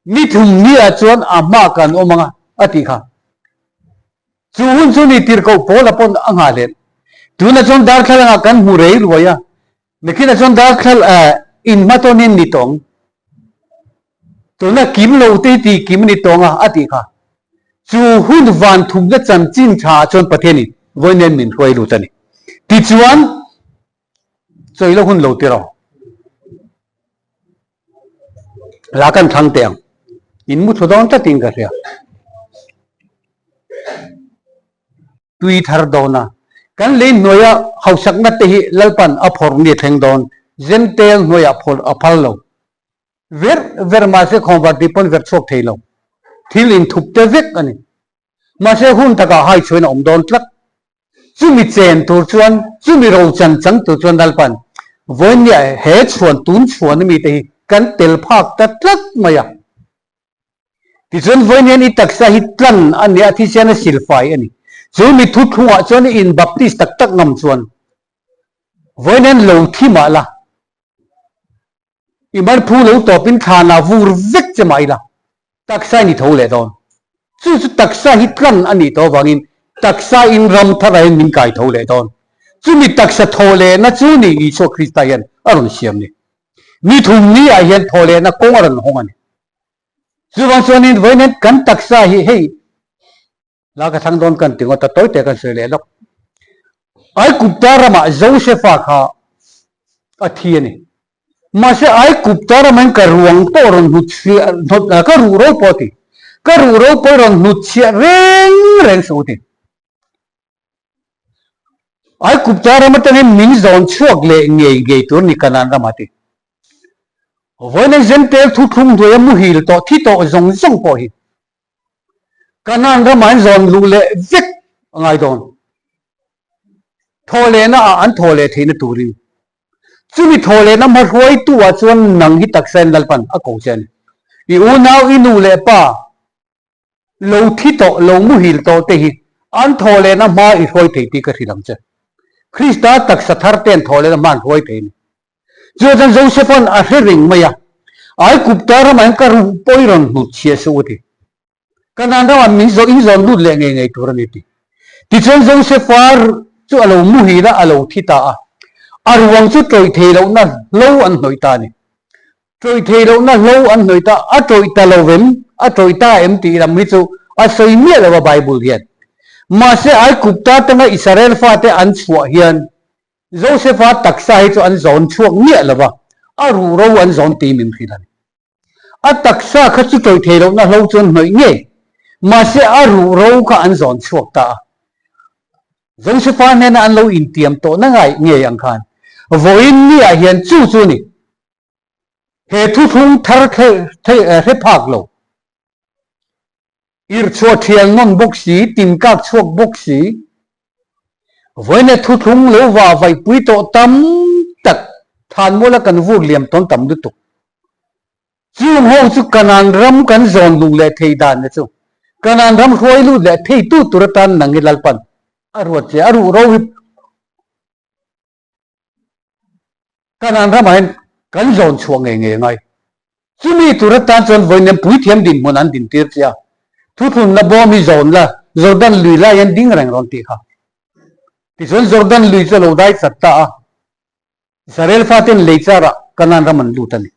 ni thum ni ah chuan a hma kan awm anga a tih kha. Chu hun chu ni tirhkoh Paula pawn a nghah leh. Tunah chuan darthlalangah kan hmu rei ruai a, Nakinah chuan darthal inhmatawnin ni tawng, tuna kim lo te hi tih kim a ni tawng a, a tih kha. Chu hun van thumna chanchin tha ah chuan Pathianin vawi nen min hruai lut a ni. Tichuan, chawi lo hun lo ti rawh. La kan thlang teh ang. In mu thu dawn tlatin ka hria. Tui thar dawn a. Kan lei hnuaia hausakna te hi Lalpan a phawrh nge thleng dawn? Zentel hnuaiah phawrh a phal lo. Ver ver mahse khawnvar tih pawn ver chhuak thei lo. Thil inthup te vek a ni. Mahse hun takah hai chhuain a awm dawn tlat. Chumi chen tur chuan, chumi ro chan chang tur chuan Lalpan vawinia he chhuan tun chhuan ami te hi kan tel phak ta tlat mai a. Tichuan vawiin hian i taksa hi tlan a nia, thisen a silfai a ni. Chu mi thuthlungah chuan i inbaptis tak tak ngam chuan vawiin hian lo thi mah la, i marphu lo tawpin thlanah vur vek che mah ila, taksa in i tho leh dawn. Chu chu taksa hi tlan a nih tawh avangin taksa in ram tharah hian min kai tho leh dawn. Chumi taksa thaw lehna chu ni Isua Krista hian a rawn siam ni. Ni thum ni ah hian thaw lehna kawng a rawn hawng a ni. Chuvang chuanin vawiin kan taksa hi hei la ka thlang dawn kan ti ngawt a, tawi te kan sawi leh lawk. Aikupta ramah Josefa kha a thi a ni. Mahse Aikupta ramah hian ka ruang pawh rawn hnutchhiah, ka ruh ro pawh a ti. Ka ruh ro pawh rawn hnutchhiah reng reng suh u ti. Aikupta ram atangin min zawn chhuak leh ngei ngei tur ni Kanaan ramah ti. Vawiin Zentel thuthlung hnuaia muhil tawh thi tawh zawng zawng pawh hi Kanaan ramah an zawn luh leh vek a ngai dawn. Thawhlehna ah an thawh leh theihna turin. Chumi thawhlehna hmahruaitu ah chuan nang hi taksa in Lalpan a ko che a ni. I unau, i nu leh pa, Lo thi tawh, lo muhil tawh te hi an thawh lehna hma i hruai thei tih ka hrilh ang che. Krista taksa thar te an thawh lehna hma an hruai thei a ni. Chu chuan Joseph-a'n a hre reng mai a, Aigupta ramah hian ka ruh pawh i rawn hnut chhia suh u ti. Kanaan ramah min zawh in zawn lut leh ngei ngei tur a ni ti. Tichuan Joseph-a chu a lo muhil a, a lo thi ta a. A ruang chu tawih thei lohna hlo an hnawih ta a ni. Tawih thei lohna hlo an hnawih ta, a tawih ta lo vem, a tawih ta em tih lam hi chu a sawi miah lo a Bible hian. Mahse Aigupta atanga Israel fate an chhuah hian Josefa taksa hi chu an zawn chhuak miah lo va, a ruhro an zawn tih min hrilh a ni. A taksa kha chu tawih thei lohna hlo chu an hnawih ngei, mahse a ruhro kha an zawn chhuak ta a. Josefa hnena an lo intiam tawhna ngai ngei ang khan vawiin niah hian chu chu ni. He thuthlung thar hre phak lo. Irhchhuah thial nawn bawk si, tinkak chhuak bawk si. Vawiin thuthlung lo va vaihpui tawh tam tak thanmuala kan vur liam tawn tam lutuk. Chung ho chu Kanaan ram kan zawn luh leh thei dan na chu Kanaan ram hruai lut leh theitu tur atan nang hi Lalpan a ruat che a ruh ro hi Kanaan ramah hian kan zawn chhuah ngei ngei angai. Chumi tur atan chuan vawiin puithiam dinhmun an dintir che a, thuthlunna bawm hi zawn la, Jordan lui lai hian ding reng rawn tih kha. Tichuan Jordan lui chu a lo dai chat ta a, Israel faten lei charah Kanaan ram an lut a ni.